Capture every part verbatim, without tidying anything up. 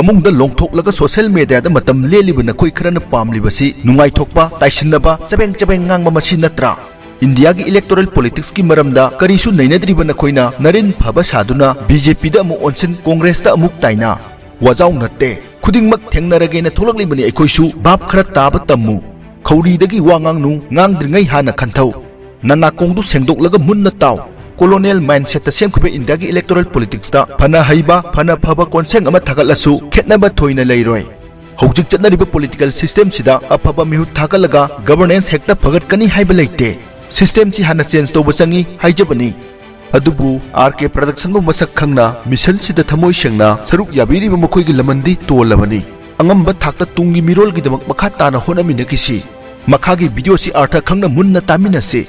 ꯏꯃꯨꯡꯗ ꯂꯣꯡꯊꯣꯛꯂꯒ social mediaꯗ ꯃꯇꯝ ꯂꯦꯜꯂꯤꯕ ꯅꯈꯣꯏ ꯈꯔꯅ ꯄꯥꯝꯂꯤꯕꯁꯤ ꯅꯨꯡꯉꯥꯏꯊꯣꯛꯄ, ꯇꯥꯏꯁꯤꯟꯅꯕ, ꯆꯕꯦꯡ ꯆꯕꯦꯡ ꯉꯥꯡꯕ ꯃꯁꯤ ꯅꯠꯇ꯭ꯔꯥ? ꯏꯟꯗꯤꯌꯥꯒꯤ electoral politicsꯀꯤ ꯃꯔꯝꯗ ꯀꯔꯤꯁꯨ ꯅꯩꯅꯗ꯭ꯔꯤꯕ ꯅꯈꯣꯏꯅ ꯅꯔꯤꯟ ꯐꯕ ꯁꯥꯗꯨꯅ BJPꯗ ꯑꯃꯨꯛ ꯑꯣꯟꯁꯤꯟ, Congressꯇ ꯑꯃꯨꯛ ꯇꯥꯏꯅ꯫ ꯋꯥꯖꯥꯎ ꯅꯠꯇꯦ꯫ ꯈꯨꯗꯤꯡꯃꯛ ꯊꯦꯡꯅꯔꯒꯦꯅ ꯊꯣꯛꯂꯛꯂꯤꯕꯅꯤ ꯑꯩꯈꯣꯏꯁꯨ꯫ ꯚꯥꯞ ꯈꯔ ꯇꯥꯕ ꯇꯝꯃꯨ꯫ ꯈꯧꯔꯤꯗꯒꯤ ꯋꯥ ꯉꯥꯡꯅꯨ, ꯉꯥꯡꯗ꯭ꯔꯤꯉꯩ ꯍꯥꯟꯅ ꯈꯟꯊꯧ꯫ ꯅꯅꯥꯀꯣꯡꯗꯨ ꯁꯦꯡꯗꯣꯛꯂꯒ ꯃꯨꯟꯅ ꯇꯥꯎ꯫ Colonial mindsetꯇ ꯁꯦꯝꯈꯤꯕ ꯏꯟꯗꯤꯌꯥꯒꯤ electoral politicsꯇ ꯐꯅ ꯍꯩꯕ, ꯐꯅ ꯐꯕ ꯀꯣꯟꯁꯦꯡ ꯑꯃ ꯊꯥꯒꯠꯂꯁꯨ ꯈꯦꯠꯅꯕ ꯊꯣꯏꯅ ꯂꯩꯔꯣꯏ꯫ ꯍꯧꯖꯤꯛ ꯆꯠꯅꯔꯤꯕ political systemꯁꯤꯗ ꯑꯐꯕ ꯃꯤꯍꯨꯠ ꯊꯥꯒꯠꯂꯒ governance ꯍꯦꯛꯇ ꯐꯒꯠꯀꯅꯤ ꯍꯥꯏꯕ ꯂꯩꯇꯦ꯫ Systemꯁꯤ ꯍꯥꯟꯅ change ꯇꯧꯕ ꯆꯪꯏ ꯍꯥꯏꯖꯕꯅꯤ꯫ ꯑꯗꯨꯕꯨ RK Productionꯕꯨ ꯃꯁꯛ ꯈꯪꯅ, missionꯁꯤꯗ ꯊꯃꯣꯏ ꯁꯦꯡꯅ ꯁꯔꯨꯛ ꯌꯥꯕꯤꯔꯤꯕ ꯃꯈꯣꯏꯒꯤ ꯂꯃꯟꯗꯤ ꯇꯣꯜꯂꯕꯅꯤ꯫ ꯑꯉꯝꯕ ꯊꯥꯛꯇ ꯇꯨꯡꯒꯤ ꯃꯤꯔꯣꯜꯒꯤꯗꯃꯛ ꯃꯈꯥ ꯇꯥꯅ ꯍꯣꯠꯅꯃꯤꯟꯅꯈꯤꯁꯤ꯫ ꯃꯈꯥꯒꯤ videoꯁꯤ ꯑꯔꯊ ꯈꯪꯅ ꯃꯨꯟꯅ ꯇꯥꯃꯤꯟꯅꯁꯤ꯫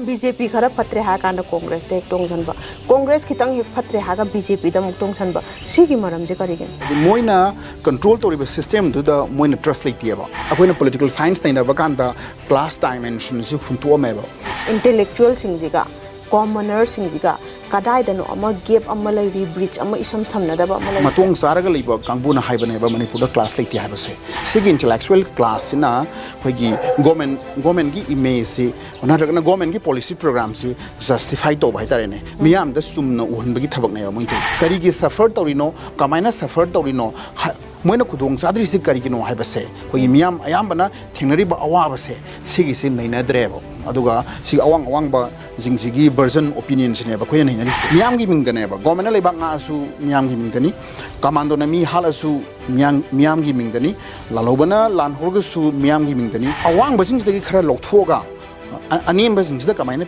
BJP ꯈꯔ ꯐꯠꯇ꯭ꯔꯦ ꯍꯥꯏꯔ ꯀꯥꯟꯗ Congressꯇ ꯍꯦꯛ ꯇꯣꯡꯁꯤꯟꯕ, Congress ꯈꯤꯇꯪ ꯍꯦꯛ ꯐꯠꯇ꯭ꯔꯦ ꯍꯥꯏꯔꯒ BJPꯗ ꯑꯃꯨꯛ ꯇꯣꯡꯁꯤꯟꯕ, ꯁꯤꯒꯤ ꯃꯔꯝꯁꯦ ꯀꯔꯤꯒꯤꯅꯣ? ꯃꯣꯏꯅ control ꯇꯧꯔꯤꯕ systemꯗꯨꯗ ꯃꯣꯏꯅ trust ꯂꯩꯇꯦꯕ꯫ ꯑꯩꯈꯣꯏꯅ political science ꯅꯩꯅꯕ ꯀꯥꯟꯗ class dimensionꯁꯤ ꯍꯨꯟꯇꯣꯛꯑꯝꯃꯦꯕ꯫ Intellectualꯁꯤꯡꯁꯤꯒ commonerꯁꯤꯡꯁꯤꯒ ꯀꯗꯥꯏꯗꯅꯣ ꯑꯃ gap ꯑꯃ ꯂꯩꯔꯤ, bridge ꯑꯃ ꯏꯁꯝ ꯁꯝꯅꯗꯕ ꯑꯃ ꯂꯩꯔꯤ꯫ ꯃꯇꯣꯡ ꯆꯥꯔꯒ ꯂꯩꯕ ꯀꯥꯡꯕꯨꯅ ꯍꯥꯏꯕꯅꯦꯕ ꯃꯅꯤꯄꯨꯔꯗ class ꯂꯩꯇꯦ ꯍꯥꯏꯕꯁꯦ꯫ ꯁꯤꯒꯤ intellectual classꯁꯤꯅ ꯑꯩꯈꯣꯏꯒꯤ government, governmentꯀꯤ imageꯁꯤ ꯅꯠꯇ꯭ꯔꯒꯅ governmentꯀꯤ policy programꯁꯤ justify ꯇꯧꯕ ꯍꯥꯏꯇꯥꯔꯦꯅꯦ, ꯃꯤꯌꯥꯝꯗ ꯆꯨꯝꯅ ꯎꯍꯟꯕꯒꯤ ꯊꯕꯛꯅꯦꯕ ꯃꯣꯏꯅ ꯇꯧꯔꯤꯁꯦ꯫ ꯀꯔꯤꯒꯤ suffer ꯇꯧꯔꯤꯅꯣ, ꯀꯃꯥꯏꯅ suffer ꯇꯧꯔꯤꯅꯣ, ꯍ-, ꯃꯣꯏꯅ ꯈꯨꯗꯣꯡ ꯆꯥꯗ꯭ꯔꯤꯁꯤ ꯀꯔꯤꯒꯤꯅꯣ ꯍꯥꯏꯕꯁꯦ ꯑꯩꯈꯣꯏꯒꯤ ꯃꯤꯌꯥꯝ ꯑꯌꯥꯝꯕꯅ ꯊꯦꯡꯅꯔꯤꯕ ꯑꯋꯥꯕꯁꯦ ꯁꯤꯒꯤꯁꯤ ꯅꯩꯅꯗ꯭ꯔꯦꯕ꯫ ꯑꯗꯨꯒ ꯁꯤ ꯑꯋꯥꯡ ꯑꯋꯥꯡꯕꯁꯤꯡꯁꯤꯒꯤ version, opinionꯁꯤꯅꯦꯕ ꯑꯩꯈꯣꯏꯅ ꯅꯩꯅꯔꯤꯁꯦ꯫ ꯃꯤꯌꯥꯝꯒꯤ ꯃꯤꯡꯗꯅꯦꯕ, governmentꯅ ꯂꯩꯕꯥꯛ ꯉꯥꯛꯑꯁꯨ ꯃꯤꯌꯥꯝꯒꯤ ꯃꯤꯡꯗꯅꯤ, commandoꯅ ꯃꯤ ꯍꯥꯠꯂꯁꯨ ꯃꯤꯌꯥꯝ-, ꯃꯤꯌꯥꯝꯒꯤ ꯃꯤꯡꯗꯅꯤ, ꯂꯥꯜꯍꯧꯕꯅ ꯂꯥꯟ ꯍꯧꯔꯒꯁꯨ ꯃꯤꯌꯥꯝꯒꯤ ꯃꯤꯡꯗꯅꯤ꯫ ꯑꯋꯥꯡꯕꯁꯤꯡꯁꯤꯗꯒꯤ ꯈꯔ ꯂꯧꯊꯣꯛꯑꯒ ꯑ-, ꯑꯅꯦꯝꯕꯁꯤꯡꯁꯤꯗ ꯀꯃꯥꯏꯅ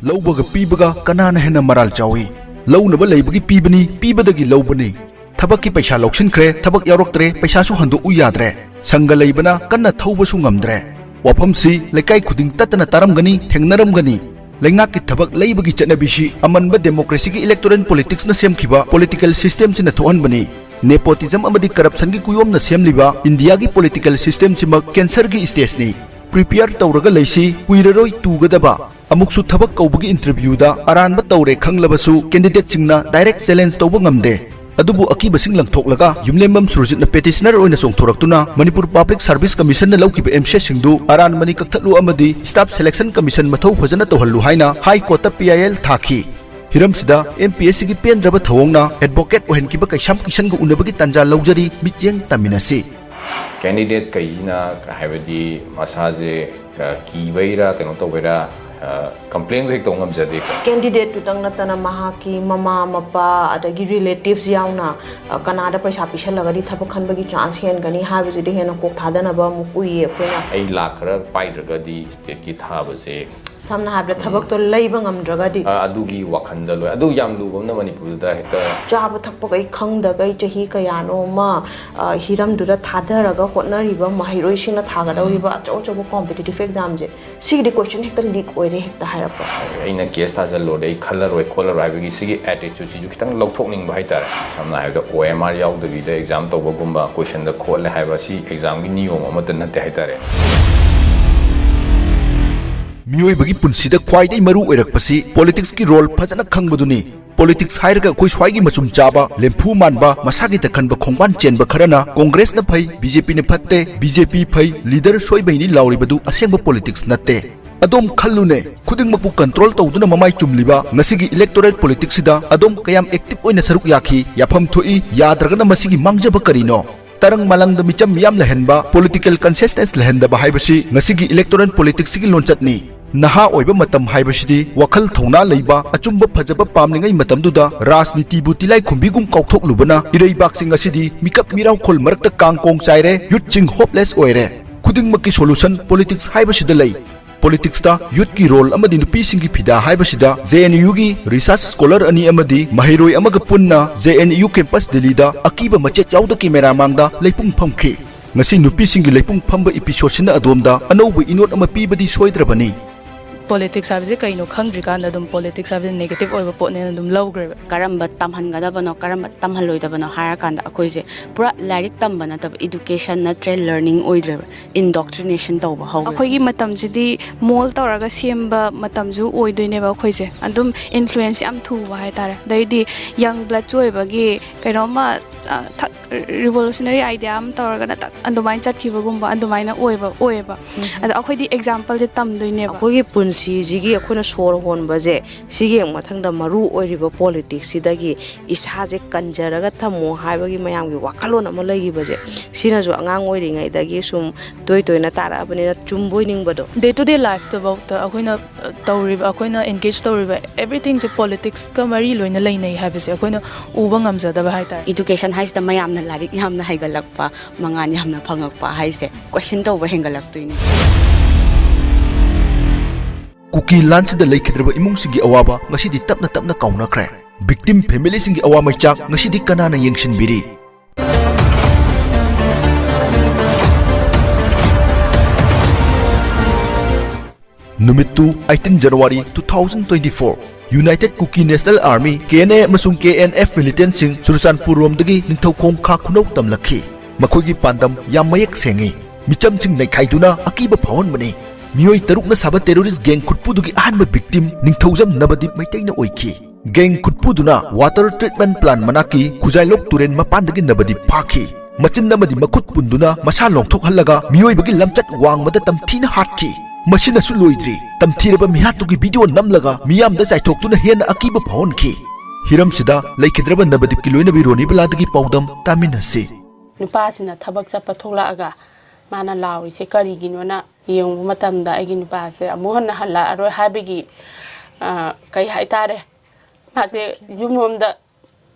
ꯂꯧꯕꯒ ꯄꯤꯕꯒ ꯀꯅꯥꯅ ꯍꯦꯟꯅ ꯃꯔꯥꯜ ꯆꯥꯎꯏ? ꯂꯧꯅꯕ ꯂꯩꯕꯒꯤ ꯄꯤꯕꯅꯤ, ꯄꯤꯕꯗꯒꯤ ꯂꯧꯕꯅꯤ꯫ ꯊꯕꯛꯀꯤ ꯄꯩꯁꯥ ꯂꯧꯁꯤꯟꯈ꯭ꯔꯦ, ꯊꯕꯛ ꯌꯥꯎꯔꯛꯇ꯭ꯔꯦ, ꯄꯩꯁꯥꯁꯨ ꯍꯟꯗꯣꯛꯎ ꯌꯥꯗ꯭ꯔꯦ꯫ ꯁꯪꯒ ꯂꯩꯕꯅ ꯀꯟꯅ ꯊꯧꯕꯁꯨ ꯉꯝꯗ꯭ꯔꯦ꯫ ꯋꯥꯐꯝꯁꯤ ꯂꯩꯀꯥꯏ ꯈꯨꯗꯤꯡ ꯇꯠꯇꯅ ꯇꯥꯔꯝꯒꯅꯤ, ꯊꯦꯡꯅꯔꯝꯒꯅꯤ꯫ ꯂꯩꯉꯥꯛꯀꯤ ꯊꯕꯛ ꯂꯩꯕꯒꯤ ꯆꯠꯅꯕꯤꯁꯤ ꯑꯃꯟꯕ democracyꯒꯤ electoral politicsꯅ ꯁꯦꯝꯈꯤꯕ political systemꯁꯤꯅ ꯊꯣꯛꯍꯟꯕꯅꯤ꯫ Nepotism ꯑꯃꯗꯤ corruptionꯒꯤ ꯀꯨꯌꯣꯝꯅ ꯁꯦꯝꯂꯤꯕ ꯏꯟꯗꯤꯌꯥꯒꯤ political systemꯁꯤꯃꯛ cancerꯒꯤ stageꯅꯤ꯫ ꯄ꯭ꯔꯤꯄꯤꯌꯔ ꯇꯧꯔꯒ ꯂꯩꯁꯤ, ꯀꯨꯏꯔꯔꯣꯏ ꯇꯨꯒꯗꯕ꯫ ꯑꯃꯨꯛꯁꯨ ꯊꯕꯛ ꯀꯧꯕꯒꯤ ꯏꯟꯇꯔꯚ꯭ꯌꯨꯗ ꯑꯔꯥꯟꯕ ꯇꯧꯔꯦ ꯈꯪꯂꯕꯁꯨ ꯀꯦꯟꯗꯤꯗꯦꯠꯁꯤꯡꯅ ꯗꯥꯏꯔꯦꯛ ꯆꯦꯂꯦꯟꯖ ꯇꯧꯕ ꯉꯝꯗꯦ꯫ ꯑꯗꯨꯕꯨ ꯑꯀꯤꯕꯁꯤꯡ ꯂꯪꯊꯣꯛꯂꯒ ꯌꯨꯝꯂꯦꯝꯕꯝ ꯁꯨꯔꯖꯤꯠꯅ ꯄꯦꯇꯤꯁꯅꯔ ꯑꯣꯏꯅ ꯆꯣꯡꯊꯣꯔꯛꯇꯨꯅ ꯃꯅꯤꯄꯨꯔ ꯄꯕ꯭ꯂꯤꯛ ꯁꯔꯚꯤꯁ ꯀꯃꯤꯁꯟꯅ ꯂꯧꯈꯤꯕ ꯑꯦꯝꯁꯦꯠꯁꯤꯡꯗꯨ ꯑꯔꯥꯟꯕꯅꯤ ꯀꯛꯊꯠꯂꯨ ꯑꯃꯗꯤ ꯁ꯭ꯇꯥꯐ ꯁꯦꯂꯦꯛꯁꯟ ꯀꯃꯤꯁꯟ ꯃꯊꯧ ꯐꯖꯅ ꯇꯧꯍꯜꯂꯨ ꯍꯥꯏꯅ ꯍꯥꯏ ꯀꯣꯔꯠꯇ ꯄꯤ ꯑꯥꯏ ꯑꯦꯜ ꯊꯥꯈꯤ꯫ ꯍꯤꯔꯝꯁꯤꯗ ꯑꯦꯝ ꯄꯤ ꯑꯦꯁ ꯁꯤꯒꯤ ꯄꯦꯟꯗ꯭ꯔꯕ ꯊꯧꯑꯣꯡꯅ ꯑꯦꯗꯚꯣꯀꯦꯠ ꯑꯣꯏꯍꯟꯈꯤꯕ ꯀꯩꯁꯥꯝ ꯀꯤꯁꯟꯒ ꯎꯅꯕꯒꯤ ꯇꯥꯟꯖꯥ ꯂꯧꯖꯔꯤ꯫ ꯃꯤꯠꯌꯦꯡ ꯇꯝꯃꯤꯟꯅꯁꯤ꯫ ꯀꯦꯟꯗꯤꯗꯦꯠ ꯀꯩꯁꯤꯅ ꯍꯥꯏꯕꯗꯤ ꯃꯁꯥꯁꯦ, ꯑ, ꯀꯤꯕꯩꯔꯥ ꯀꯩꯅꯣ ꯇꯧꯕꯩꯔꯥ, ꯑ, ꯀꯝꯄ꯭ꯂꯦꯟꯕꯨ ꯍꯦꯛ ꯇꯧ ꯉꯝꯖꯗꯦ꯫ ꯀꯦꯟꯗꯤꯗꯦꯠꯇꯨꯇꯪ ꯅꯠꯇꯅ ꯃꯍꯥꯛꯀꯤ ꯃꯃꯥ ꯃꯄꯥ ꯑꯗꯒꯤ ꯔꯤꯂꯦꯇꯤꯚꯁ ꯌꯥꯎꯅ, ꯑ, ꯀꯅꯥꯗ ꯄꯩꯁꯥ ꯄꯤꯁꯜꯂꯒꯗꯤ ꯊꯕꯛ ꯈꯟꯕꯒꯤ ꯆꯥꯟꯁ ꯍꯦꯟꯒꯅꯤ ꯍꯥꯏꯕꯁꯤꯗ ꯍꯦꯟꯅ ꯀꯣꯛ ꯊꯥꯗꯅꯕ ꯑꯃꯨꯛ ꯎꯏꯌꯦ ꯑꯩꯈꯣꯏꯅ꯫ ꯑꯩ ꯂꯥꯛ ꯈꯔ ꯄꯥꯏꯗ꯭ꯔꯒꯗꯤ ꯁ꯭ꯇꯦꯠꯀꯤ ꯊꯥꯕꯁꯦ ꯁꯝꯅ ꯍꯥꯏꯔꯕꯗ ꯊꯕꯛꯇꯣ ꯂꯩꯕ ꯉꯝꯗ꯭ꯔꯒꯗꯤ꯫ ꯑ, ꯑꯗꯨꯒꯤ ꯋꯥꯈꯜꯗ ꯂꯣꯏ꯫ ꯑꯗꯨ ꯌꯥꯝ ꯂꯨꯕ ꯑꯃꯅ ꯃꯅꯤꯄꯨꯔꯗ ꯍꯦꯛꯇ ꯆꯥꯕ ꯊꯛꯄꯈꯩ ꯈꯪꯗꯈꯩ ꯆꯍꯤ ꯀꯌꯥꯅꯣ ꯑꯃ, ꯑ, ꯍꯤꯔꯝꯗꯨꯗ ꯊꯥꯗꯔꯒ ꯍꯣꯠꯅꯔꯤꯕ ꯃꯍꯩꯔꯣꯏꯁꯤꯡꯅ ꯊꯥꯒꯗꯧꯔꯤꯕ ꯑꯆꯧ ꯑꯆꯧꯕ ꯀꯣꯝꯄꯤꯇꯤꯇꯤꯚ ꯑꯦꯛꯖꯥꯝꯁꯦ, ꯁꯤꯒꯤꯗꯤ ꯀꯣꯏꯁꯟ ꯍꯦꯛꯇ ꯂꯤꯛ ꯑꯣꯏꯔꯦ ꯍꯦꯛꯇ ꯍꯥꯏꯔꯛꯄ꯫ ꯑꯩꯅ ꯀꯦꯁ ꯊꯥꯖꯤꯜꯂꯨꯔꯗꯤ ꯑꯩ ꯈꯜꯂꯔꯣꯏ ꯈꯣꯠꯂꯔꯣꯏ ꯍꯥꯏꯕꯒꯤ ꯁꯤꯒꯤ ꯑꯦꯇꯤꯆꯨꯠꯁꯤꯁꯨ ꯈꯤꯇꯪ ꯂꯧꯊꯣꯛꯅꯤꯡꯕ ꯍꯥꯏꯇꯥꯔꯦ꯫ ꯁꯝꯅ ꯍꯥꯏꯔꯕꯗ ꯑꯣ ꯑꯦꯝ ꯑꯥꯔ ꯌꯥꯎꯗꯕꯤꯗ ꯑꯦꯛꯖꯥꯝ ꯇꯧꯕꯒꯨꯝꯕ, ꯀꯣꯏꯁꯟꯗ ꯈꯣꯠꯂꯦ ꯍꯥꯏꯕ ꯁꯤ ꯑꯦꯛꯖꯥꯝꯒꯤ ꯅꯤꯌꯣꯝ ꯑꯃꯠꯇ ꯅꯠꯇꯦ ꯍꯥꯏꯇꯥꯔꯦ꯫ ꯃꯤꯑꯣꯏꯕꯒꯤ ꯄꯨꯟꯁꯤꯗ ꯈ꯭ꯋꯥꯏꯗꯒꯤ ꯃꯔꯨ ꯑꯣꯏꯔꯛꯄꯁꯤ ꯄꯣꯂꯤꯇꯤꯛꯁꯀꯤ ꯔꯣꯜ ꯐꯖꯅ ꯈꯪꯕꯗꯨꯅꯤ꯫ ꯄꯣꯂꯤꯇꯤꯛꯁ ꯍꯥꯏꯔꯒ ꯑꯩꯈꯣꯏ ꯁ꯭ꯋꯥꯏꯒꯤ ꯃꯆꯨꯝ ꯆꯥꯕ, ꯂꯦꯝꯐꯨ ꯃꯥꯟꯕ, ꯃꯁꯥꯒꯤ ꯇꯈꯟꯕ ꯈꯣꯡꯕꯥꯟ ꯆꯦꯟꯕ ꯈꯔꯅ ꯀꯣꯡꯒ꯭ꯔꯦꯁꯅ ꯐꯩ, ꯕꯤ ꯖꯦ ꯄꯤꯅ ꯐꯠꯇꯦ, ꯕꯤ ꯖꯦ ꯄꯤ ꯐꯩ, ꯂꯤꯗꯔ ꯁꯣꯏꯕꯩꯅꯤ ꯂꯥꯎꯔꯤꯕꯗꯨ ꯑꯁꯦꯡꯕ ꯄꯣꯂꯤꯇꯤꯛꯁ ꯅꯠꯇꯦ꯫ ꯑꯗꯣꯝ ꯈꯜꯂꯨꯅꯦ, ꯈꯨꯗꯤꯡꯃꯛꯄꯨ ꯀꯟꯇ꯭ꯔꯣꯜ ꯇꯧꯗꯨꯅ ꯃꯃꯥꯏ ꯆꯨꯝꯂꯤꯕ ꯉꯁꯤꯒꯤ ꯏꯂꯦꯛꯇꯣꯔꯦꯜ ꯄꯣꯂꯤꯇꯤꯛꯁꯁꯤꯗ ꯑꯗꯣꯝ ꯀꯌꯥꯝ ꯑꯦꯛꯇꯤꯚ ꯑꯣꯏꯅ ꯁꯔꯨꯛ ꯌꯥꯈꯤ? ꯌꯥꯐꯝ ꯊꯣꯛꯏ, ꯌꯥꯗ꯭ꯔꯒꯅ ꯃꯁꯤꯒꯤ ꯃꯥꯡꯖꯕ ꯀꯔꯤꯅꯣ? ꯇꯔꯪ ꯃꯥꯂꯪꯗ ꯃꯤꯆꯝ ꯃꯤꯌꯥꯝ ꯂꯩꯍꯟꯕ, ꯄꯣꯂꯤꯇꯤꯀꯦꯜ ꯀꯟꯁꯤꯌꯁꯅꯦꯁ ꯂꯩꯍꯟꯗꯕ ꯍꯥꯏꯕꯁꯤ ꯉꯁꯤꯒꯤ ꯏꯂꯦꯛꯇꯣꯔꯦꯜ ꯄꯣꯂꯤꯇꯤꯛꯁꯁꯤꯒꯤ ꯂꯣꯟꯆꯠꯅꯤ꯫ ꯅꯍꯥ ꯑꯣꯏꯕ ꯃꯇꯝ ꯍꯥꯏꯕꯁꯤꯗꯤ ꯋꯥꯈꯜ ꯊꯧꯅꯥ ꯂꯩꯕ, ꯑꯆꯨꯝꯕ ꯐꯖꯕ ꯄꯥꯝꯂꯤꯉꯩ ꯃꯇꯝꯗꯨꯗ ꯔꯥꯖꯅꯤꯇꯤꯕꯨ ꯇꯤꯂꯥꯏꯈꯨꯝꯕꯤꯒꯨꯝ ꯀꯥꯎꯊꯣꯛꯂꯨꯕꯅ ꯏꯔꯩꯕꯥꯛꯁꯤꯡ ꯑꯁꯤꯗꯤ ꯃꯤꯀꯞ ꯃꯤꯔꯥꯎꯈꯣꯜ ꯃꯔꯛꯇ ꯀꯥꯡ ꯀꯣꯡ ꯆꯥꯏꯔꯦ, ꯌꯨꯠꯁꯤꯡ ꯍꯣꯞꯂꯦꯁ ꯑꯣꯏꯔꯦ꯫ ꯈꯨꯗꯤꯡꯃꯛꯀꯤ ꯁꯣꯂꯨꯁꯟ ꯄꯣꯂꯤꯇꯤꯛꯁ ꯍꯥꯏꯕꯁꯤꯗ ꯂꯩ꯫ ꯄꯣꯂꯤꯇꯤꯛꯁꯇ ꯌꯨꯠꯀꯤ ꯔꯣꯜ ꯑꯃꯗꯤ ꯅꯨꯄꯤꯁꯤꯡꯒꯤ ꯐꯤꯗꯥ ꯍꯥꯏꯕꯁꯤꯗ ꯖꯦ ꯑꯦꯟ ꯌꯨꯒꯤ ꯔꯤꯁꯥꯔꯆ ꯁ꯭ꯀꯣꯂꯔ ꯑꯅꯤ ꯑꯃꯗꯤ ꯃꯍꯩꯔꯣꯏ ꯑꯃꯒ ꯄꯨꯟꯅ ꯖꯦ ꯑꯦꯟ ꯌꯨ ꯀꯦꯝꯄꯁ ꯗꯤꯜꯂꯤꯗ ꯑꯀꯤꯕ ꯃꯆꯦꯠ ꯌꯥꯎꯗ ꯀꯦꯃꯦꯔꯥ ꯃꯥꯡꯗ ꯂꯩꯄꯨꯡ ꯐꯝꯈꯤ꯫ ꯉꯁꯤ ꯅꯨꯄꯤꯁꯤꯡꯒꯤ ꯂꯩꯄꯨꯡ ꯐꯝꯕ ꯏꯄꯤꯁꯣꯗꯁꯤꯅ ꯑꯗꯣꯝꯗ ꯑꯅꯧꯕ ꯏꯅꯣꯠ ꯑꯃ ꯄꯤꯕꯗꯤ ꯁꯣꯏꯗ꯭ꯔꯕꯅꯤ꯫ ꯄꯣꯂꯤꯇꯤꯛꯁ ꯍꯥꯏꯕꯁꯦ ꯀꯩꯅꯣ ꯈꯪꯗ꯭ꯔꯤꯀꯥꯟꯗ ꯑꯗꯨꯝ ꯄꯣꯂꯤꯇꯤꯛꯁ ꯍꯥꯏꯕꯁꯦ ꯅꯦꯒꯦꯇꯤꯞ ꯑꯣꯏꯕ ꯄꯣꯠꯅꯦꯅ ꯑꯗꯨꯝ ꯂꯧꯈ꯭ꯔꯦꯕ꯫ ꯀꯔꯝꯕ ꯇꯝꯍꯟꯒꯗꯕꯅꯣ, ꯀꯔꯝꯕ ꯇꯝꯍꯜꯂꯣꯏꯗꯕꯅꯣ ꯍꯥꯏꯔꯀꯥꯟꯗ ꯑꯩꯈꯣꯏꯁꯦ ꯄꯨꯔꯥ ꯂꯥꯏꯔꯤꯛ ꯇꯝꯕ ꯅꯠꯇꯕ, ꯏꯗꯨꯀꯦꯁꯟ ꯅꯠꯇ꯭ꯔꯦ, ꯂꯔꯅꯤꯡ ꯑꯣꯏꯗ꯭ꯔꯦꯕ, ꯏꯟꯗꯣꯛꯇ꯭ꯔꯤꯅꯦꯁꯟ ꯇꯧꯕ ꯍꯧꯔꯦ꯫ ꯑꯩꯈꯣꯏꯒꯤ ꯃꯇꯝꯁꯤꯗꯤ ꯃꯣꯜ ꯇꯧꯔꯒ ꯁꯦꯝꯕ ꯃꯇꯝꯁꯨ ꯑꯣꯏꯗꯣꯏꯅꯦꯕ꯫ ꯑꯩꯈꯣꯏꯁꯦ ꯑꯗꯨꯝ ꯏꯟꯐ꯭ꯂꯨꯌꯦꯟꯁ ꯌꯥꯝ ꯊꯨꯕ ꯍꯥꯏꯇꯥꯔꯦ꯫ ꯑꯗꯩꯗꯤ ꯌꯪ ꯕ꯭ꯂꯠꯁꯨ ꯑꯣꯏꯕꯒꯤ ꯀꯩꯅꯣꯝꯃ, ꯑ, ꯊꯛ ꯔꯤꯚꯣꯂꯨꯁꯅꯔꯤ ꯑꯥꯏꯗꯤꯌꯥ ꯑꯃ ꯇꯧꯔꯒꯅ ꯇꯛ ꯑꯗꯨꯃꯥꯏꯅ ꯆꯠꯈꯤꯕꯒꯨꯝꯕ ꯑꯗꯨꯃꯥꯏꯅ ꯑꯣꯏꯕ ꯑꯣꯏꯌꯦꯕ꯫ ꯑꯗꯣ ꯑꯩꯈꯣꯏꯗꯤ ꯑꯦꯛꯖꯥꯝꯄꯜꯁꯦ ꯇꯝꯗꯣꯏꯅꯦꯕ꯫ ꯑꯩꯈꯣꯏꯒꯤ ꯄꯨꯟꯁꯤꯁꯤꯒꯤ ꯑꯩꯈꯣꯏꯅ ꯁꯣꯔ ꯍꯣꯟꯕꯁꯦ, ꯁꯤꯒꯤ ꯍꯦꯛ ꯃꯊꯪꯗ ꯃꯔꯨ ꯑꯣꯏꯔꯤꯕ ꯄꯣꯂꯤꯇꯤꯛꯁꯁꯤꯗꯒꯤ ꯏꯁꯥꯁꯦ ꯀꯟꯖꯔꯒ ꯊꯝꯃꯣ ꯍꯥꯏꯕꯒꯤ ꯃꯌꯥꯝꯒꯤ ꯋꯥꯈꯜꯂꯣꯟ ꯑꯃ ꯂꯩꯈꯤꯕꯁꯦ, ꯁꯤꯅꯁꯨ ꯑꯉꯥꯡ ꯑꯣꯏꯔꯤꯉꯩꯗꯒꯤ ꯁꯨꯝ ꯇꯣꯏ ꯇꯣꯏꯅ ꯇꯥꯔꯛꯑꯕꯅꯤꯅ ꯆꯨꯝꯕꯣꯏ ꯅꯤꯡꯕꯗꯣ꯫ ꯗꯦ ꯇꯨ ꯗꯦ ꯂꯥꯏꯐꯇꯐꯥꯎꯗ ꯑꯩꯈꯣꯏꯅ, ꯑ, ꯇꯧꯔꯤꯕ, ꯑꯩꯈꯣꯏꯅ ꯑꯦꯡꯒꯦꯖ ꯇꯧꯔꯤꯕ ꯑꯦꯚ꯭ꯔꯤꯊꯤꯡꯁꯦ ꯄꯣꯂꯤꯇꯤꯛꯁꯀ ꯃꯔꯤ ꯂꯣꯏꯅ ꯂꯩꯅꯩ ꯍꯥꯏꯕꯁꯦ ꯑꯩꯈꯣꯏꯅ ꯎꯕ ꯉꯝꯖꯗꯕ ꯍꯥꯏꯇꯥꯔꯦ꯫ ꯏꯗꯨꯀꯦꯁꯟ ꯍꯥꯏꯁꯤꯗ ꯃꯌꯥꯝꯅ ꯂꯥꯏꯔꯤꯛ ꯌꯥꯝꯅ ꯍꯩꯒꯠꯂꯛꯄ, ꯃꯉꯥꯜ ꯌꯥꯝꯅ ꯐꯪꯉꯛꯄ ꯍꯥꯏꯁꯦ ꯀꯣꯏꯁꯟ ꯇꯧꯕ ꯍꯦꯟꯒꯠꯂꯛꯇꯣꯏꯅꯦ꯫ ꯀꯨꯀꯤ ꯂꯥꯟꯁꯤꯗ ꯂꯩꯈꯤꯗ꯭ꯔꯕ ꯏꯃꯨꯡꯁꯤꯡꯒꯤ ꯑꯋꯥꯕ ꯉꯁꯤꯗꯤ ꯇꯞꯅ ꯇꯞꯅ ꯀꯥꯎꯅꯈ꯭ꯔꯦ꯫ ꯚꯤꯛꯇꯤꯝ ꯐꯦꯃꯤꯂꯤꯁꯤꯡꯒꯤ ꯑꯋꯥ ꯃꯩꯆꯥꯛ ꯉꯁꯤꯗꯤ ꯀꯅꯥꯅ ꯌꯦꯡꯁꯤꯟꯕꯤꯔꯤ? ꯅꯨꯃꯤꯠꯇꯨ eighteen January two thousand twenty-four꯫ United Kuki National Army, K N A ꯑꯃꯁꯨꯡ K N F militantꯁꯤꯡ Churachandpur ꯔꯣꯝꯗꯒꯤ Ningthoukhong ꯈꯥ ꯈꯨꯅꯧ ꯇꯝꯂꯛꯈꯤ꯫ ꯃꯈꯣꯏꯒꯤ ꯄꯥꯟꯗꯝ ꯌꯥꯝ ꯃꯌꯦꯛ ꯁꯦꯡꯉꯤ꯫ ꯃꯤꯆꯝꯁꯤꯡ ꯅꯩꯈꯥꯏꯗꯨꯅ ꯑꯀꯤꯕ ꯐꯥꯎꯍꯟꯕꯅꯤ꯫ ꯃꯤꯑꯣꯏ ꯇꯔꯨꯛꯅ ꯁꯥꯕ terrorist gang ꯈꯨꯠꯄꯨꯗꯨꯒꯤ ꯑꯍꯥꯟꯕ victim ꯅꯤꯡꯊꯧꯖꯝ ꯅꯕꯗꯤꯞ ꯃꯩꯇꯩꯅ ꯑꯣꯏꯈꯤ꯫ Gang ꯈꯨꯠꯄꯨꯗꯨꯅ water treatment plant ꯃꯅꯥꯛꯀꯤ ꯈꯨꯖꯥꯏꯂꯣꯛ ꯇꯨꯔꯦꯟ ꯃꯄꯥꯟꯗꯒꯤ ꯅꯕꯗꯤꯞ ꯐꯥꯈꯤ꯫ ꯃꯆꯤꯟ ꯑꯃꯗꯤ ꯃꯈꯨꯠ ꯄꯨꯟꯗꯨꯅ ꯃꯁꯥ ꯂꯣꯡꯊꯣꯛꯍꯜꯂꯒ ꯃꯤꯑꯣꯏꯕꯒꯤ ꯂꯝꯆꯠ ꯋꯥꯡꯃꯗ ꯇꯝꯊꯤꯅ ꯍꯥꯠꯈꯤ꯫ ꯃꯁꯤꯅꯁꯨ ꯂꯣꯏꯗ꯭ꯔꯤ, ꯇꯝꯊꯤꯔꯕ ꯃꯤꯍꯥꯠꯇꯨꯒꯤ video ꯅꯝꯂꯒ ꯃꯤꯌꯥꯝꯗ ꯆꯥꯏꯊꯣꯛꯇꯨꯅ ꯍꯦꯟꯅ ꯑꯀꯤꯕ ꯐꯥꯎꯍꯟꯈꯤ꯫ ꯍꯤꯔꯝꯁꯤꯗ ꯂꯩꯈꯤꯗ꯭ꯔꯕ ꯅꯕꯗꯤꯞꯀꯤ ꯂꯣꯏꯅꯕꯤ ꯔꯣꯅꯤꯕꯂꯥꯗꯒꯤ ꯄꯥꯎꯗꯝ ꯇꯥꯃꯤꯟꯅꯁꯤ꯫ ꯅꯨꯄꯥꯁꯤꯅ ꯊꯕꯛ ꯆꯠꯄ ꯊꯣꯛꯂꯛꯑꯒ ꯃꯥꯅ ꯂꯥꯎꯔꯤꯁꯦ ꯀꯔꯤꯒꯤꯅꯣꯅ ꯌꯦꯡꯉꯨꯕ ꯃꯇꯝꯗ ꯑꯩꯒꯤ ꯅꯨꯄꯥꯁꯦ ꯑꯃꯨꯛ ꯍꯟꯅ ꯍꯜꯂꯛꯑꯔꯣꯏ ꯍꯥꯏꯕꯒꯤ, ꯑ, ꯀꯩ ꯍꯥꯏꯇꯥꯔꯦ, ꯃꯥꯁꯦ ꯌꯨꯝꯂꯣꯝꯗ